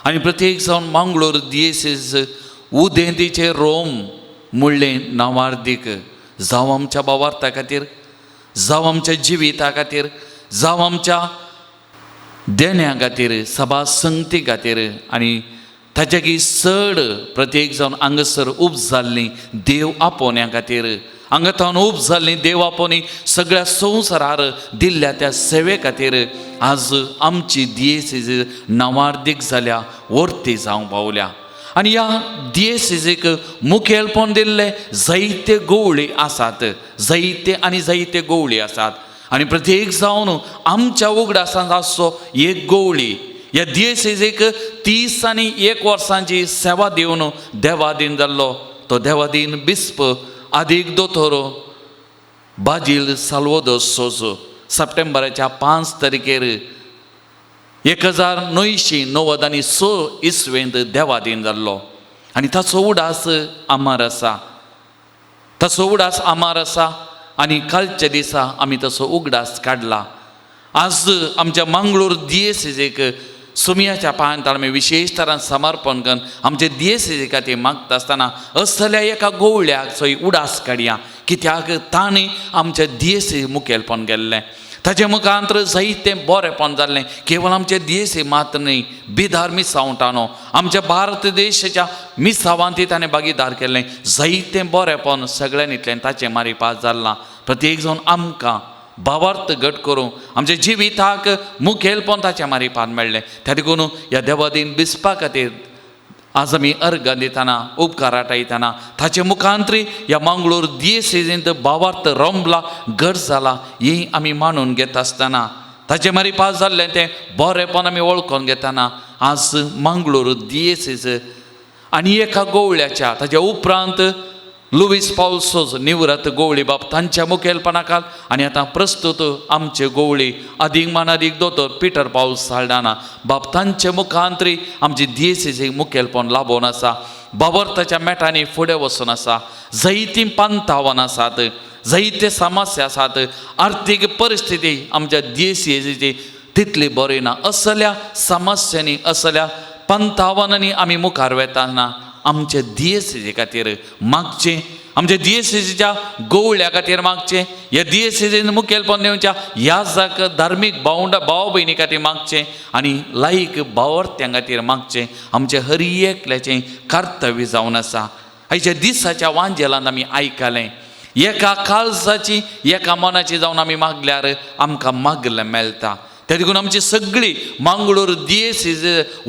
आनी प्रत्येक जावन मंगळूर दियेसीस उदेंतीचे रोम मुळ्ळें नांवार्दीक जावं आमच्या भावार्था खातीर, जावं आमच्या जिविता खातीर, जावं आमच्या देण्या खातीर, सभा संगती खातीर आनी ताच्याकी चड प्रत्येक जावन हांगासर उब जाल्लीं देव आपोवण्या खातीर, हांगा थावन उब जाल्लीं देव आपोवणी सगळ्या संवसारार दिल्ल्या त्या सेवे खातीर आज आमची दियेसीज नांवार्दीक जाल्या, वर्ती जावंक पावल्या. आनी ह्या दियेसीक मुखेलपण दिल्ले जायते गवळी आसात, जायते आनी जायते गवळी आसात. आनी प्रत्येक जावन आमच्या उगडासांत आसचो एक गवळी ह्या दियेसीक 30 आनी 1 वर्सांची सेवा दिवन देवादीन जाल्लो तो देवादीन बिस्प आदीक दोतोर बाजील साल्वोदोर सोजो सप्टेंबराच्या 5 तारखेर 1996 इसवेंत देवादीन जाल्लो. आनी ताचो उडास आमार आसा, ताचो उडास आमार आसा. आनी कालच्या दिसा आमी तसो उगडास काडला. आज आमच्या मंगळूर दियेसीक सुमयाच्या पांयांत आमी विशेश तरान समर्पण करून आमचे दियेसी खातीर मागता आसतना असल्या एका गोवळ्याक सोय उडास काडया, कित्याक तांणी आमच्या दियेसी मुखेलपण गेल्लें. ताचे मुखांतर जायतें बरेंपण जाल्लें. केवळ आमचे दियेसी मात्र न्हय, बिदार मिसांवटानो आमच्या भारत देशाच्या मिसावांत ताणें भागीदार केल्लें. जायतें बरेंपण सगळ्यांनी ताचें मारिपास जाल्लां. प्रत्येक जावन आमकां भावार्थ घट करूंक आमच्या जिविताक मुखेलपण ताचें मारिपान मेळ्ळें. त्या देखून ह्या देवादीन बिस्पा खातीर आज आमी अर्गां दितना, उपकार आटायतना ताचे मुखांतरी ह्या मंगळूर दियेसेजींत भावार्थ रंबला, घट जाला ही आमी मानून घेता आसतना ताचे मारिपास जाल्लें तें बरेंपण आमी वळखून घेतना आज मंगळूर दियेसेज आनी एका गोवळ्याच्या ताच्या उपरांत लुवीस पावल सोज निवृत्त गोवळी बाब तांच्या मुखेलपणाखाल आनी आतां प्रस्तुत आमचे गोवळी अदीक मानादीक दोतोर पिटर पावल साल्डाना बाब तांचे मुखांतरी आमची दियेसेजीक मुखेलपण लाबोवन आसा. बाबर्थाच्या मेटांनी फुडें वचून आसा. जायतीं पंथावन आसात, जायते समस्या आसात, आर्थीक परिस्थिती आमच्या दियेसेजीची तितली बरी ना. असल्या समस्यांनी असल्या पंथावनांनी आमी मुखार वेतना आमचे दियेसेजी खातीर मागचें, आमच्या दियेसेजीच्या गोवळ्या खातीर मागचें, ह्या दियेसेजीन मुखेलपण दिवच्या ह्या जाक धार्मीक भावंडा भाव भयणी खातीर मागचें आनी लायक भावार्थ्यां खातीर मागचें. आमचें हर एकल्याचें कर्तव्य जावन आसा. आयच्या दिसाच्या वांजेलान आमी आयकलें, एका काळजाची एका मनाची जावन आमी मागल्यार आमकां मागलें मेळटा. त्या देखून आमची सगळी मंगळूर दियेसीज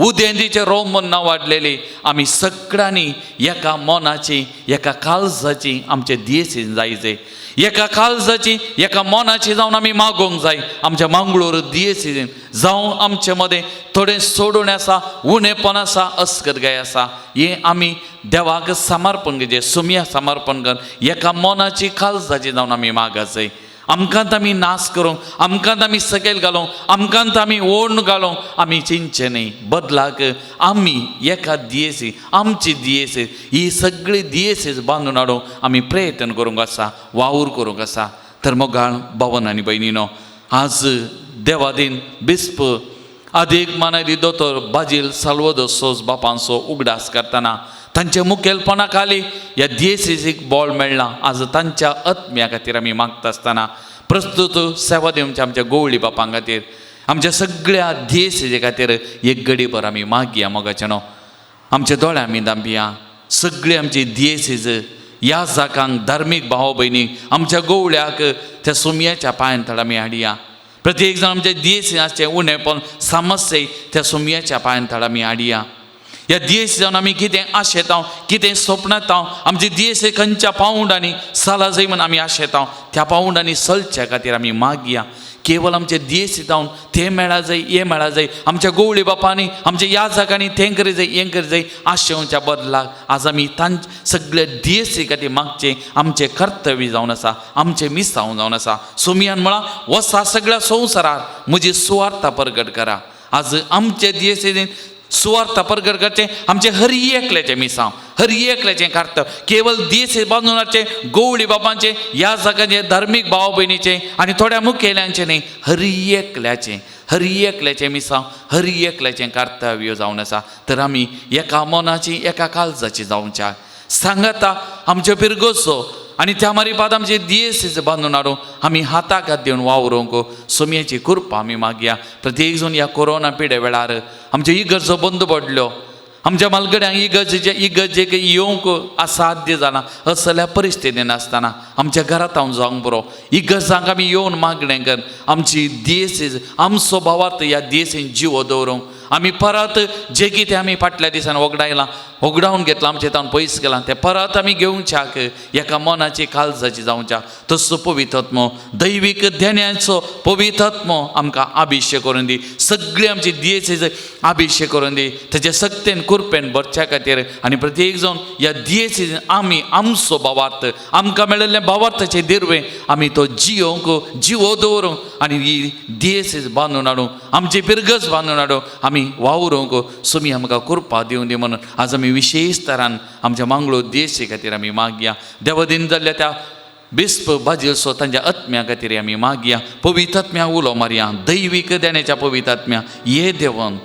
उदेंतीचे रोमन नांव वाडलेली आमी सगळ्यांनी एका मनाची एका काळजाची आमचे दियेसीज जायचे, एका काळजाची एका मनाची जावन आमी मागोवंक जाय. आमच्या मंगळूर दियेसीन जावं आमचे मदें थोडें सोडून आसा, उणेपण आसा, अस्कतगाय आसा, हें आमी देवाक समर्पण करचें, सुमया समर्पण कर एका मनाची काळजाची जावन आमी मागाचें. आमकां आमी नाश करूंक, आमकां आमी सकयल घालूंक, आमकां आमी ओडून घालूंक आमी चिंतचें न्हय. बदलाक आमी एका दियेसी आमची दियेसी ही सगळी दियेसीज बांदून हाडूंक आमी प्रयत्न करूंक आसा, वावर करूंक आसा. तर मोगाळ भावन आनी भयणीनो, आज देवादीन बिस्प आदीक मानादी दोतोर बाजील साल्वदो सोज बापांचो उगडास करतना तांच्या मुखेलपणा खाली ह्या दियेसीक बळ मेळ्ळां. आज तांच्या आत्म्या खातीर आमी मागता आसतना प्रस्तुत सेवा दिवच्या आमच्या गोवळी बापां खातीर, आमच्या सगळ्या दियेसीजे खातीर एक गडीभर आमी मागया. मोगाचें न्हू आमच्या दोळ्या आमी दांपया. सगळी आमची दियेसीज ह्या जाकांक धार्मीक भाव भयणीक आमच्या गोवळ्याक त्या सुमयाच्या पांयान थळ आमी हाडया. प्रत्येक जाण आमच्या दियेसी आसचें उणेपण समस्ये त्या सुमयाच्या पांयान थळ आमी हाडया. ह्या दियेसी जावन आमी कितें आशेता, कितें स्वप्नांत, आमची दियेसी खंयच्या पावंडांनी सला जाय म्हूण आमी आशेता त्या पावंडांनी चलच्या खातीर आमी मागया. केवळ आमचे दियेसी जावन तें मेळा जाय, हें मेळा जाय, आमच्या गोवळी बापांनी आमच्या ह्या जागांनी तें करी जाय, हें करी जाय आशेवच्या बदलाक आज आमी तांचे सगळे दियेसी खातीर मागचें आमचें कर्तव्य जावन आसा, आमचें मिसांव जावन आसा. सोमियान म्हळां, वसा सगळ्या संवसारार म्हजी सुवार्था परगट करा. आज आमचे दियेसी सुवार्थ परगट करचें आमचें हर एकल्याचें मिसांव, हर एकल्याचें कर्तव्य. केवळ दियेसी बांदून गोवळी बापांचें ह्या जाग्याचें धार्मीक भाव भयणीचें आनी थोड्या मुखेल्यांचें न्ही, हर एकल्याचें, हर एकल्याचें मिसांव, हर एकल्याचें कर्तव्य जावन आसा. तर आमी एका मनाची एका काळजाची जावच्या सांगाता आमच्यो पिरगोचो आनी त्या मारिपाद आमचे दियेसीज बांदून हाडूंक आमी हाताक हात दिवन वावरूंक सोमयेची कृपा आमी मागया. प्रत्येक जाण ह्या कोरोना पिडे वेळार आमच्यो इगर्जो बंद पडल्यो, आमच्या मालगड्यांक इगर्जेचे इगर्जेक येवंक असाध्य जालां. असल्या परिस्थितीन आसतना आमच्या घरांत हांव जावंक बरो इगर्जांक आमी येवन मागणें कर आमची दियेसीज आमचो भावार्थ ह्या दियेसीन जिवो दवरूंक आमी परत जे कितें आमी फाटल्या दिसान वगडायलां, वगडावन घेतलां, आमचें तावन पयस गेलां तें परत आमी घेवच्याक एका मनाची काळजाची जावच्या. तसो पवित्रात्मो दैवीक ध्यानाचो पवित्रात्मो आमकां अभिशेक करून दी, सगळी आमची दियेसीज अभिशेक करून दी ताचे सक्तेन कुरपेन भरच्या खातीर. आनी प्रत्येक जावन ह्या दियेसीज आमी आमचो भावार्थ आमकां मेळिल्लें भावार्थाचें दिर्वें आमी तो जियोंक जिवो दवरूंक आनी ही दियेसीज बांदून हाडूंक आमची पिरगज बांदून हाडूंक आमी वावरूंक सुमी आमकां कृपा दिवं दी म्हणून आज आमी विशेश तरान आमच्या मंगळूर देशी खातीर आमी मागया. देवदीन जाल्ल्या त्या बिस्प बाजीलसो तांच्या आत्म्या खातीर आमी मागया. पवित्र आत्म्या उलो मारया, दैवीक देण्याच्या पवित्र आत्म्या ये देवन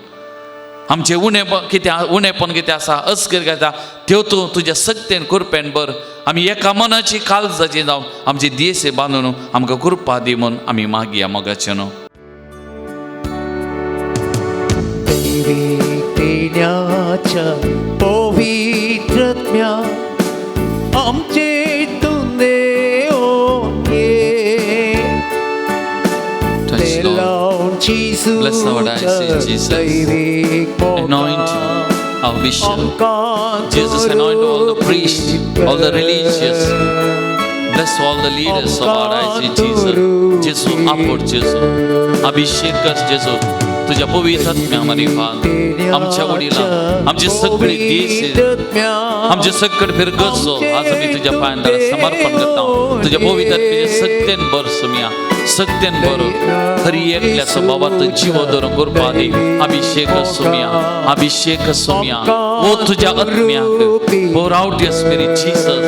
आमचें उणें कितें उणेपण कितें आसा, अस्कर कितें आसा त्यो तूं तुज्या सक्तेन कृपेन बर. आमी एका मनाची काळजाची जावन आमची देसे बांदून आमकां कृपा दी म्हूण आमी मागया मोगाचें न्हू. पवित्रत्म्या आमचे तूं देव ये. Touch, Lord. Bless our diocese, Jesus. Anoint our bishop. Jesus, anoint all the priests, all the religious. Bless all the leaders of our diocese, Jesus. Jesus, upward, Jesus. अभिषेक कर, Jesus. तुझ्या पवित्र आत्म्या मारिफात आमच्या वडिला आमचे सगळे देश आमचे सगळे फिरगजो आज आमी तुझ्या पांयां समर्पण करता. तुझ्या पवित्र आत्म्याचे सत्तेन बर सुमिया सत्तेन बर हरी एकल्या स्वभावात जीव धरून कृपा दी. अभिषेक सुमिया, अभिषेक सुमिया, ओ तुझ्या आत्म्याक pour out your spirit, Jesus.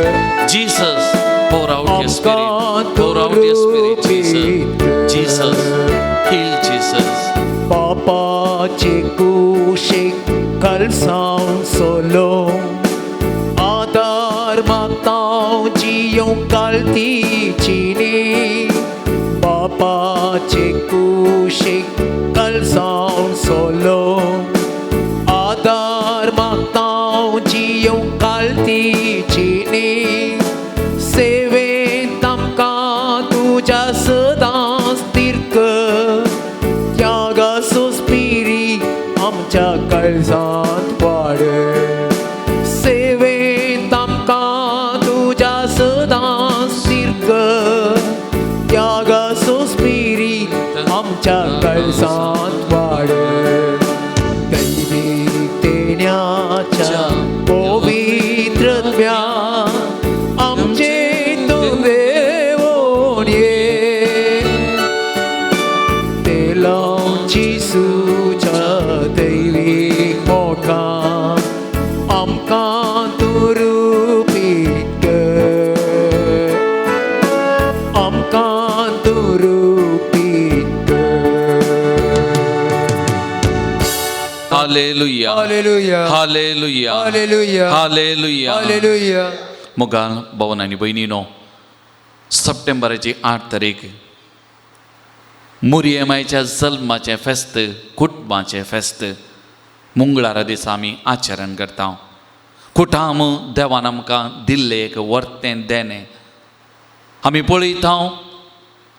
Jesus, pour out your spirit, pour out your spirit, Jesus. Jesus, heal, Jesus. पापाचे कुशीक कलसांव सोलो आदार मागता जियों कालतीची न्ही. बापाचे कुशीक कलसांव सोलो आदार मागता जियों कालतीची न्ही. सेवेंत आमकां तुज्या सदांच तीर्क त्यागाचो स्पिरीट आमच्या काळजांत वाड. सेवेंत आमकां तुज्या सदांच तीर्क त्यागाचो स्पिरीट आमच्या काळजांत वाड. दैवीक देण्याच्या पवित्रत्म्या आमचे तूं देवोन ये. ते लावन जेजूच्या दैवीक मोगान आमकां तूं रुपीत कर, आमकां तूं रुपीत कर. Hallelujah. Hallelujah. Hallelujah. Hallelujah. Hallelujah. Hallelujah. मोगाल भवन आनी भयणीनो, सप्टेंबराची 8 तारीख मुरयमायच्या जल्माचें फेस्त, कुटुंबाचें फेस्त मंगळारा दिसा आमी आचरण करता. कुटाम देवान आमकां दिल्लें एक वर्तें देणें आमी पळयता.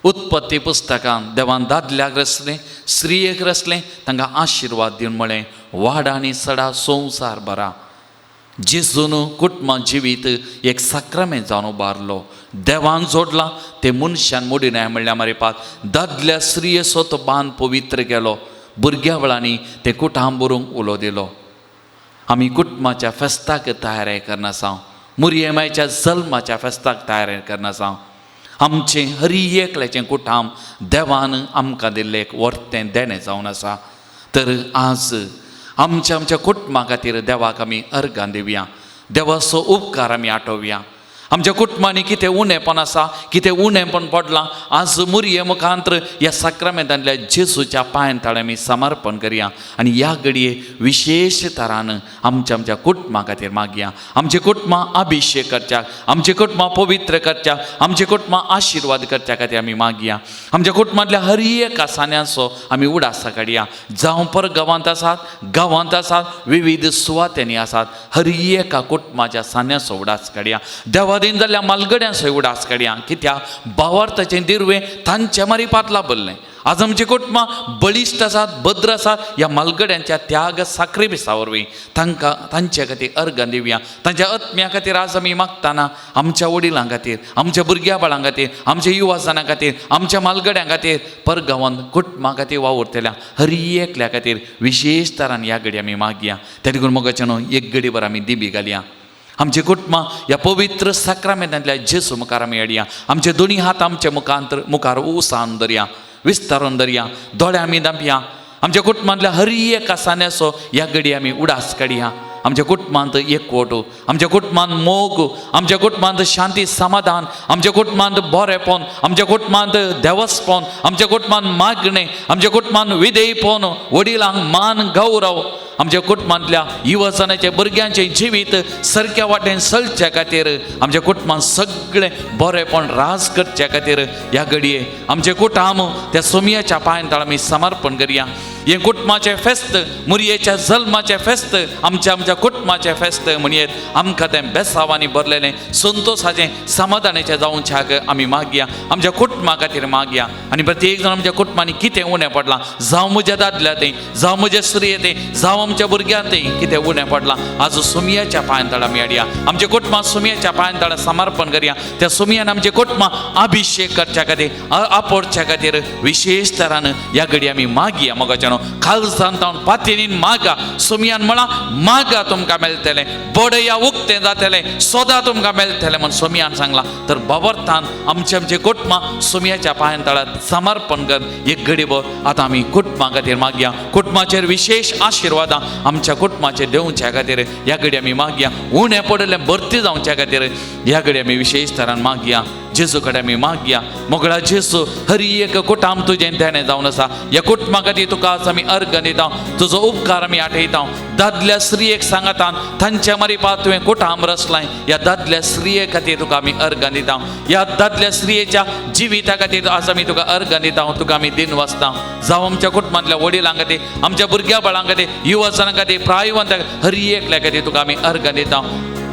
उत्पत्ती पुस्तकान देवान दादल्याक रचलें, स्त्रियेक रचलें, तांकां आशिर्वाद दिवन म्हळें वाड आनी सडा संवसार बरा. जेजून कुटुंबा जिवीत एक साक्रामेंत जावन उबारलो. देवान जोडलां तें मनशान मोडिनाय म्हणल्यार मारिपात दादल्या स्त्रियेचो तो बांद पवित्र केलो. भुरग्या वेळांनी तें कुटाम बरोवंक उलो दिलो. आमी कुटुंबाच्या फेस्ताक तयारी करना, मुरयमायच्या जल्माच्या फेस्ताक तयारी करना. आमचें हरी एकल्याचें कुटाम देवान आमकां दिल्लें एक वर्तें देणें जावन आसा. तर आज आमच्या आमच्या कुटुंबा खातीर देवाक आमी अर्गां दिवया, देवाचो उपकार आमी आठोवया. आमच्या कुटुंबांनी कितें उणेपण आसा, कितें उणेपण पडलां, आज मुरये मुखांतर ह्या साक्रामेंतांतल्या जेजूच्या पांयां ताळें आमी समर्पण करया आनी ह्या घडये विशेश तरान आमच्या आमच्या कुटुंबा खातीर मागया. आमचे कुटुंबां अभिशेक करच्याक, आमचे कुटुंबां पवित्र करच्याक, आमचे कुटुंबां आशिर्वाद करच्या खातीर आमी मागया. आमच्या कुटुंबांतल्या हर एका सान्याचो आमी उडासा काडया. जावं पर गांवांत आसात, गांवांत आसात, विविध सुवातेंनी आसात, हर एका कुटुंबाच्या सान्याचो उडास काडया. देवा दिन जाल्ल्या मालगड्यांचो उडास काडया. कित्याक भावार्थाचें दिरवें तांच्या मारिपात लाभल्लें. आज आमची कुटुंबां बळिश्ट आसात, भद्र आसात ह्या मालगड्यांच्या त्याग साक्रिफिसा वरवीं तांकां तांचे खातीर अर्गां दिवया. तांच्या आत्म्या खातीर आज आमी मागतना आमच्या वडिलां खातीर, आमच्या भुरग्या बाळां खातीर, आमच्या युवाजनां खातीर, आमच्या मालगड्यां खातीर, परगांवांत कुटुंबां खातीर वावुरतल्या हर एकल्या खातीर विशेश तरान ह्या घडी आमी मागया. त्या देखून मोगाचें न्हू एक घडीभर आमी दिबी घालया. आमचे कुटुंबां ह्या पवित्र साक्रामेंतांतल्या जेजू मुखार आमी हाडया. आमचे दोनी हात आमच्या मुखार उसान धरया, विस्तारून धरया, दोळे आमी दांपया. आमच्या कुटुंबांतल्या हर एका सान्याचो ह्या घडी आमी उडास काडया. आमच्या कुटुंबांत एकवट, आमच्या कुटुंबांत मोग, आमच्या कुटुंबांत शांती समाधान, आमच्या कुटुंबांत बरेपण, आमच्या कुटुंबांत देवस्पण, आमच्या कुटुंबांत मागणें, आमच्या कुटुंबांत विधेयपण, वडिलांक मान गौरव, आमच्या कुटुंबांतल्या युवजनाचे भुरग्यांचें जिवीत सारक्या वाटेन चलच्या खातीर, आमच्या कुटुंबान सगळें बरेंपण राज करच्या खातीर ह्या घडये आमचें कुटुंब त्या सोमयाच्या पांयान आमी समर्पण करया. हें कुटुंबाचें फेस्त, मुरयेच्या जल्माचें फेस्त, आमच्या आमच्या कुटुंबाचें फेस्त म्हणयेत आमकां तें बेसावांनी भरलेलें संतोशाचें समाधानाचें जावच्याक आमी मागया. आमच्या कुटुंबा खातीर मागया. आनी प्रत्येक जाण आमच्या कुटुंबांनी कितें उणें पडलां, जावं म्हज्या दादल्या तें, जावं म्हज्या स्त्रिये तें, जावं आमच्या भुरग्यां तें कितें उणें पडलां, आज सोमयाच्या पांयान तळा आमी हाडया. आमच्या कुटुंबां सोमयाच्या पांयान तळा समर्पण करया. त्या सोमयान आमच्या कुटुंबां अभिशेक करच्या खातीर, आपोडच्या खातीर विशेश तरान ह्या घडी आमी मागया. मोगाच्यानो खालसान तावन पातीनीन मागा. सोमयान म्हळां मागा तुमकां मेळटलें, बडया उक्तें जातलें, सोदा तुमकां मेळटलें म्हण सोमयान सांगलां. तर बाबरतान आमचे आमचे कुटुंबां सोमयाच्या पांयान तळात समर्पण कर एक घडी भर आतां आमी कुटुंबा खातीर मागया. कुटुंबाचेर विशेश आशिर्वादां आमच्या कुटुंबाचेर देंवच्या खातीर ह्या घडी आमी मागया. उणें पडिल्लें भरती जावच्या खातीर ह्या घडी आमी विशेश तरान मागया. जेजू कडेन आमी मागया. मोगळा जेजू, हरी एक कुटाम तुजें देणें जावन आसा. ह्या कुटुंबा खातीर तुका आज आमी अर्घ दिता, तुजो उपकार आमी आठयता. दादल्या स्त्रियेक सांगातान तांच्या मारिपा तुवें कुटाम रचलाय. ह्या दादल्या स्त्रिये खातीर तुका आमी अर्घ दिता. ह्या दादल्या स्त्रियेच्या जिविता खातीर आज आमी तुका अर्घ दिता, तुका आमी दिन वाचता. जावं आमच्या कुटुंबांतल्या वडिलां खातीर, आमच्या भुरग्या बाळां खातीर, युवजनां खातीर, प्रायवंतां हरी एकल्या खातीर तुका आमी अर्घ दिता.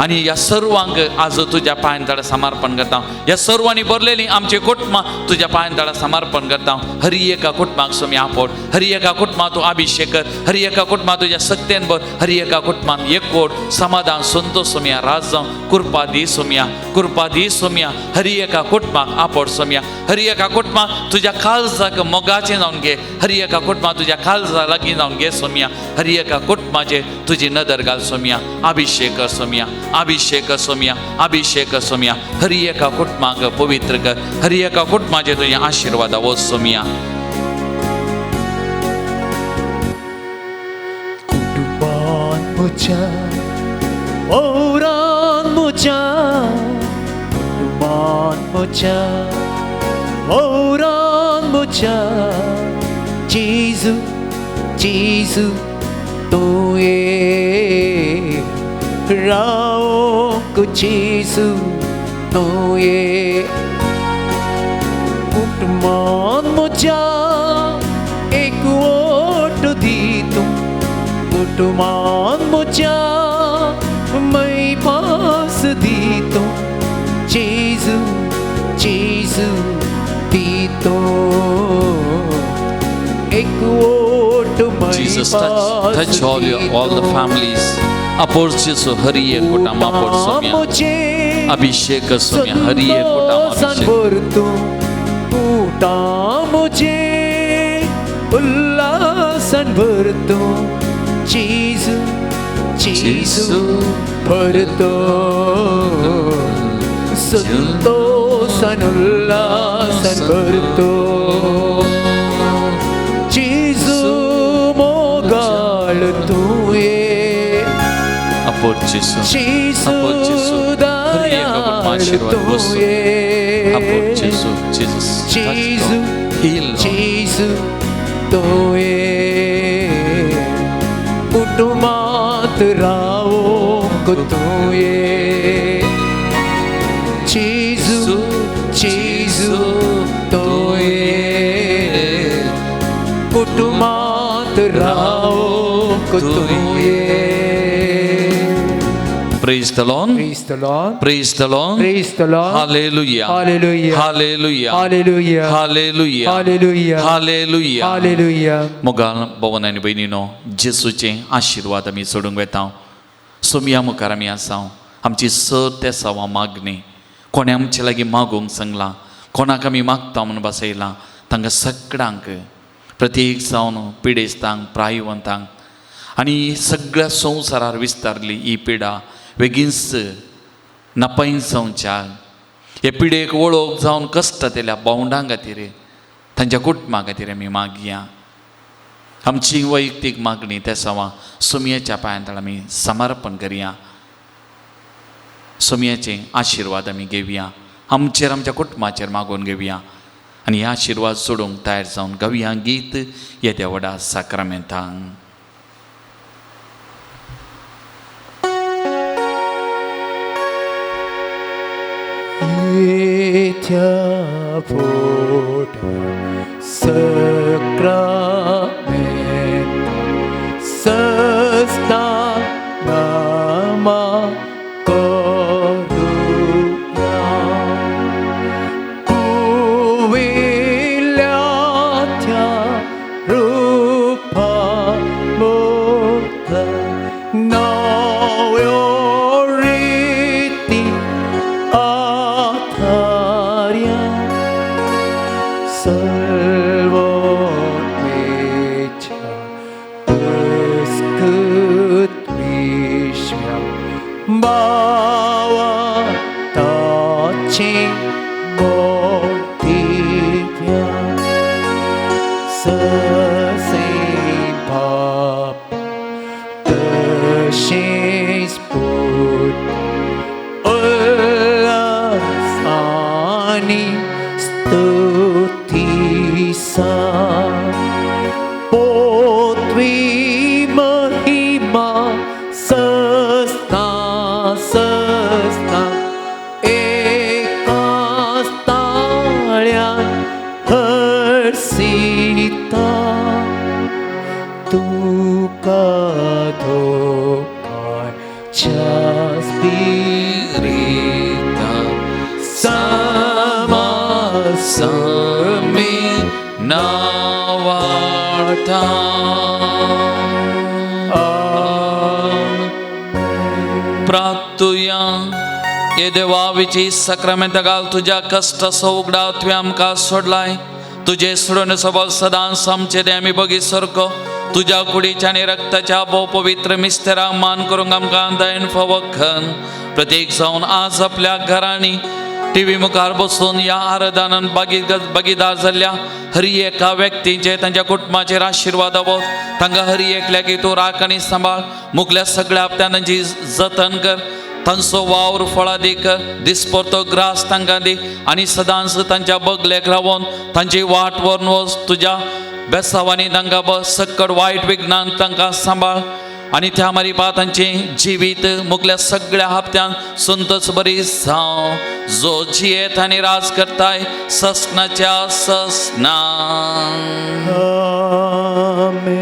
आनी ह्या सर्वांक आज तुज्या पांयान तळा समर्पण करता. ह्या सर्वांनी भरलेली आमची कुटुंबां तुज्या पांयान तळा समर्पण करता. हरी एका कुटुंबाक स्वामी आपोड, हरी एका कुटुंबाक तूं अभिशेक कर, हरी एका कुटुंबाक तुज्या सत्तेन भर, हरी एका कुटुंबान एकवट समाधान संतोष सोमया राज जावं कृपा दी सोमया, कृपा दी सोमया. हरी एका कुटुंबाक आपोड सोमया. हरी एका कुटुंबाक तुज्या काळजाक मोगाचें जावन घे. हरी एका कुटुंबाक तुज्या काळजा लागीं जावन घे सोमया. हरी एका कुटुंबाचेर तुजी नदर घाल सोमया. अभिशेक कर सोमया, अभिशेक सोमया, अभिशेक सोमया. हरी एका कुटुंबाक पवित्र कर. हरी एका कुटुंबाचे तुजे आशिर्वाद वच सोमया. कुटुंबान म्हज्या औरान म्हज्या, कुटुंबान म्हज्या औरान म्हज्या, जेजू जेजू तूं ये रावंक, जेजू तूं ये. कुटुंबान म्हज्या एकवट दी तूं, कुटुंबान म्हज्या मैपास दी तूं, जेजू जेजू दी तूं एकवट Jesus, touch all the families. आपोड जेजू, हरी एक कुटुंब आपोड सोमया. अभिषेक सोमया, हरी एक कुटुंब अभिषेक. मुझे उल्लासन भर तू, जेजू जेजू भर तो, संतोषान उल्लासन भर तो, जेजू मोगाळ तूं ये, आपोड जेजू, जेजू आपोड जेजू, हरी एका कुटुंबाक आशिर्वाद तूं बसूं. ये, आपोड जेजू, Jesus, touch जेजू them, heal them. जेजू तूं ये, कुटुंबात रावंक तूं ये, जेजू जेजू तूं ये, कुटुंबात रावंक तूं ये. Praise the Lord. Praise the Lord. Praise the Lord. Praise the Lord. Hallelujah. Hallelujah. Hallelujah. Hallelujah. Hallelujah. Hallelujah. Hallelujah. Hallelujah. मोगाल भवन आनी भयणीनो, जेजूचे आशिर्वाद आमी सोडूंक वेता. सोमया मुखार आमी आसा. आमची सर तेसावां मागणी कोणें आमचे लागीं मागूंक सांगलां, कोणाक आमी मागता म्हूण बसयलां, तांकां सगळ्यांक प्रत्येक जावन पिडेस्तांक, प्रायवंतांक आनी सगळ्या संवसारार विस्तारली ही पिडा बेगीनच नपायन जावच्या हे पिडेक वळख जावन कश्ट जातल्या भावंडां खातीर, तांच्या कुटुंबा खातीर आमी मागया. आमची वैयक्तीक मागणी तेसावां सोमयेच्या पांयां तळा आमी समर्पण करया. सोमयेचे आशिर्वाद आमी घेवया, आमचेर आमच्या कुटुंबाचेर मागोवन घेवया आनी हे आशिर्वाद सोडूंक तयार जावन गावया गीत येद्या व्हडा साक्रामेंतांक. तुवेच्या पोटा सक्रामेंत सस्ता नामा करुया कुविल्या त्या रूपा मोठा नव्यो रीती आधार्या सर्वोच्च पुरस्कृत विश्व भावा ताचे मोठीव्या ससे बाप तशेच पूत उल्हासानी स्तुतीसा पोत्वी महिमा सस्ता सस्ता एकाच ताळ्यान हर्षिता तुका धोकाच्या स्पिरिता समासमी समी नावाटा प्राप्तुया ये देवा विची सक्रामेंत घाल तुज्या कश्टाचो उगडा तुवें आमकां सोडलाय तुजे सोडून सबल सदांच आमचे ते आमी बगी सारको तुज्या कुडीच्या आनी रक्ताच्या भोव पवित्र मिस्तेराक मान करूंक आमकां दयन फावो खन प्रत्येक जावन आज आपल्या घरांनी टीव्ही मुखार बसून ह्या आराधनान भागीदार जाल्ल्या हरी एका व्यक्तीचे तांच्या कुटुंबाचेर आशिर्वाद आवत तांकां हरी एकल्याक तूं राख आनी सांबाळ मुखल्या सगळ्या हप्त्यान तांची जतन कर तांचो वावर फळादीक कर दिसपरतो ग्रास तांकां दी आनी सदांच तांच्या बगलेक रावोन तांची वाट व्हरून वच तुज्या बेसावांनी तांकां बस सक्कड वायट विघ्नान तांकां सांबाळ आनी त्या मारी तांचें जिवीत मुखल्या सगळ्या हप्त्यान संतोच बरी जावं जो जियेत आनी राज करताय ससनाच्या ससना. आमेन.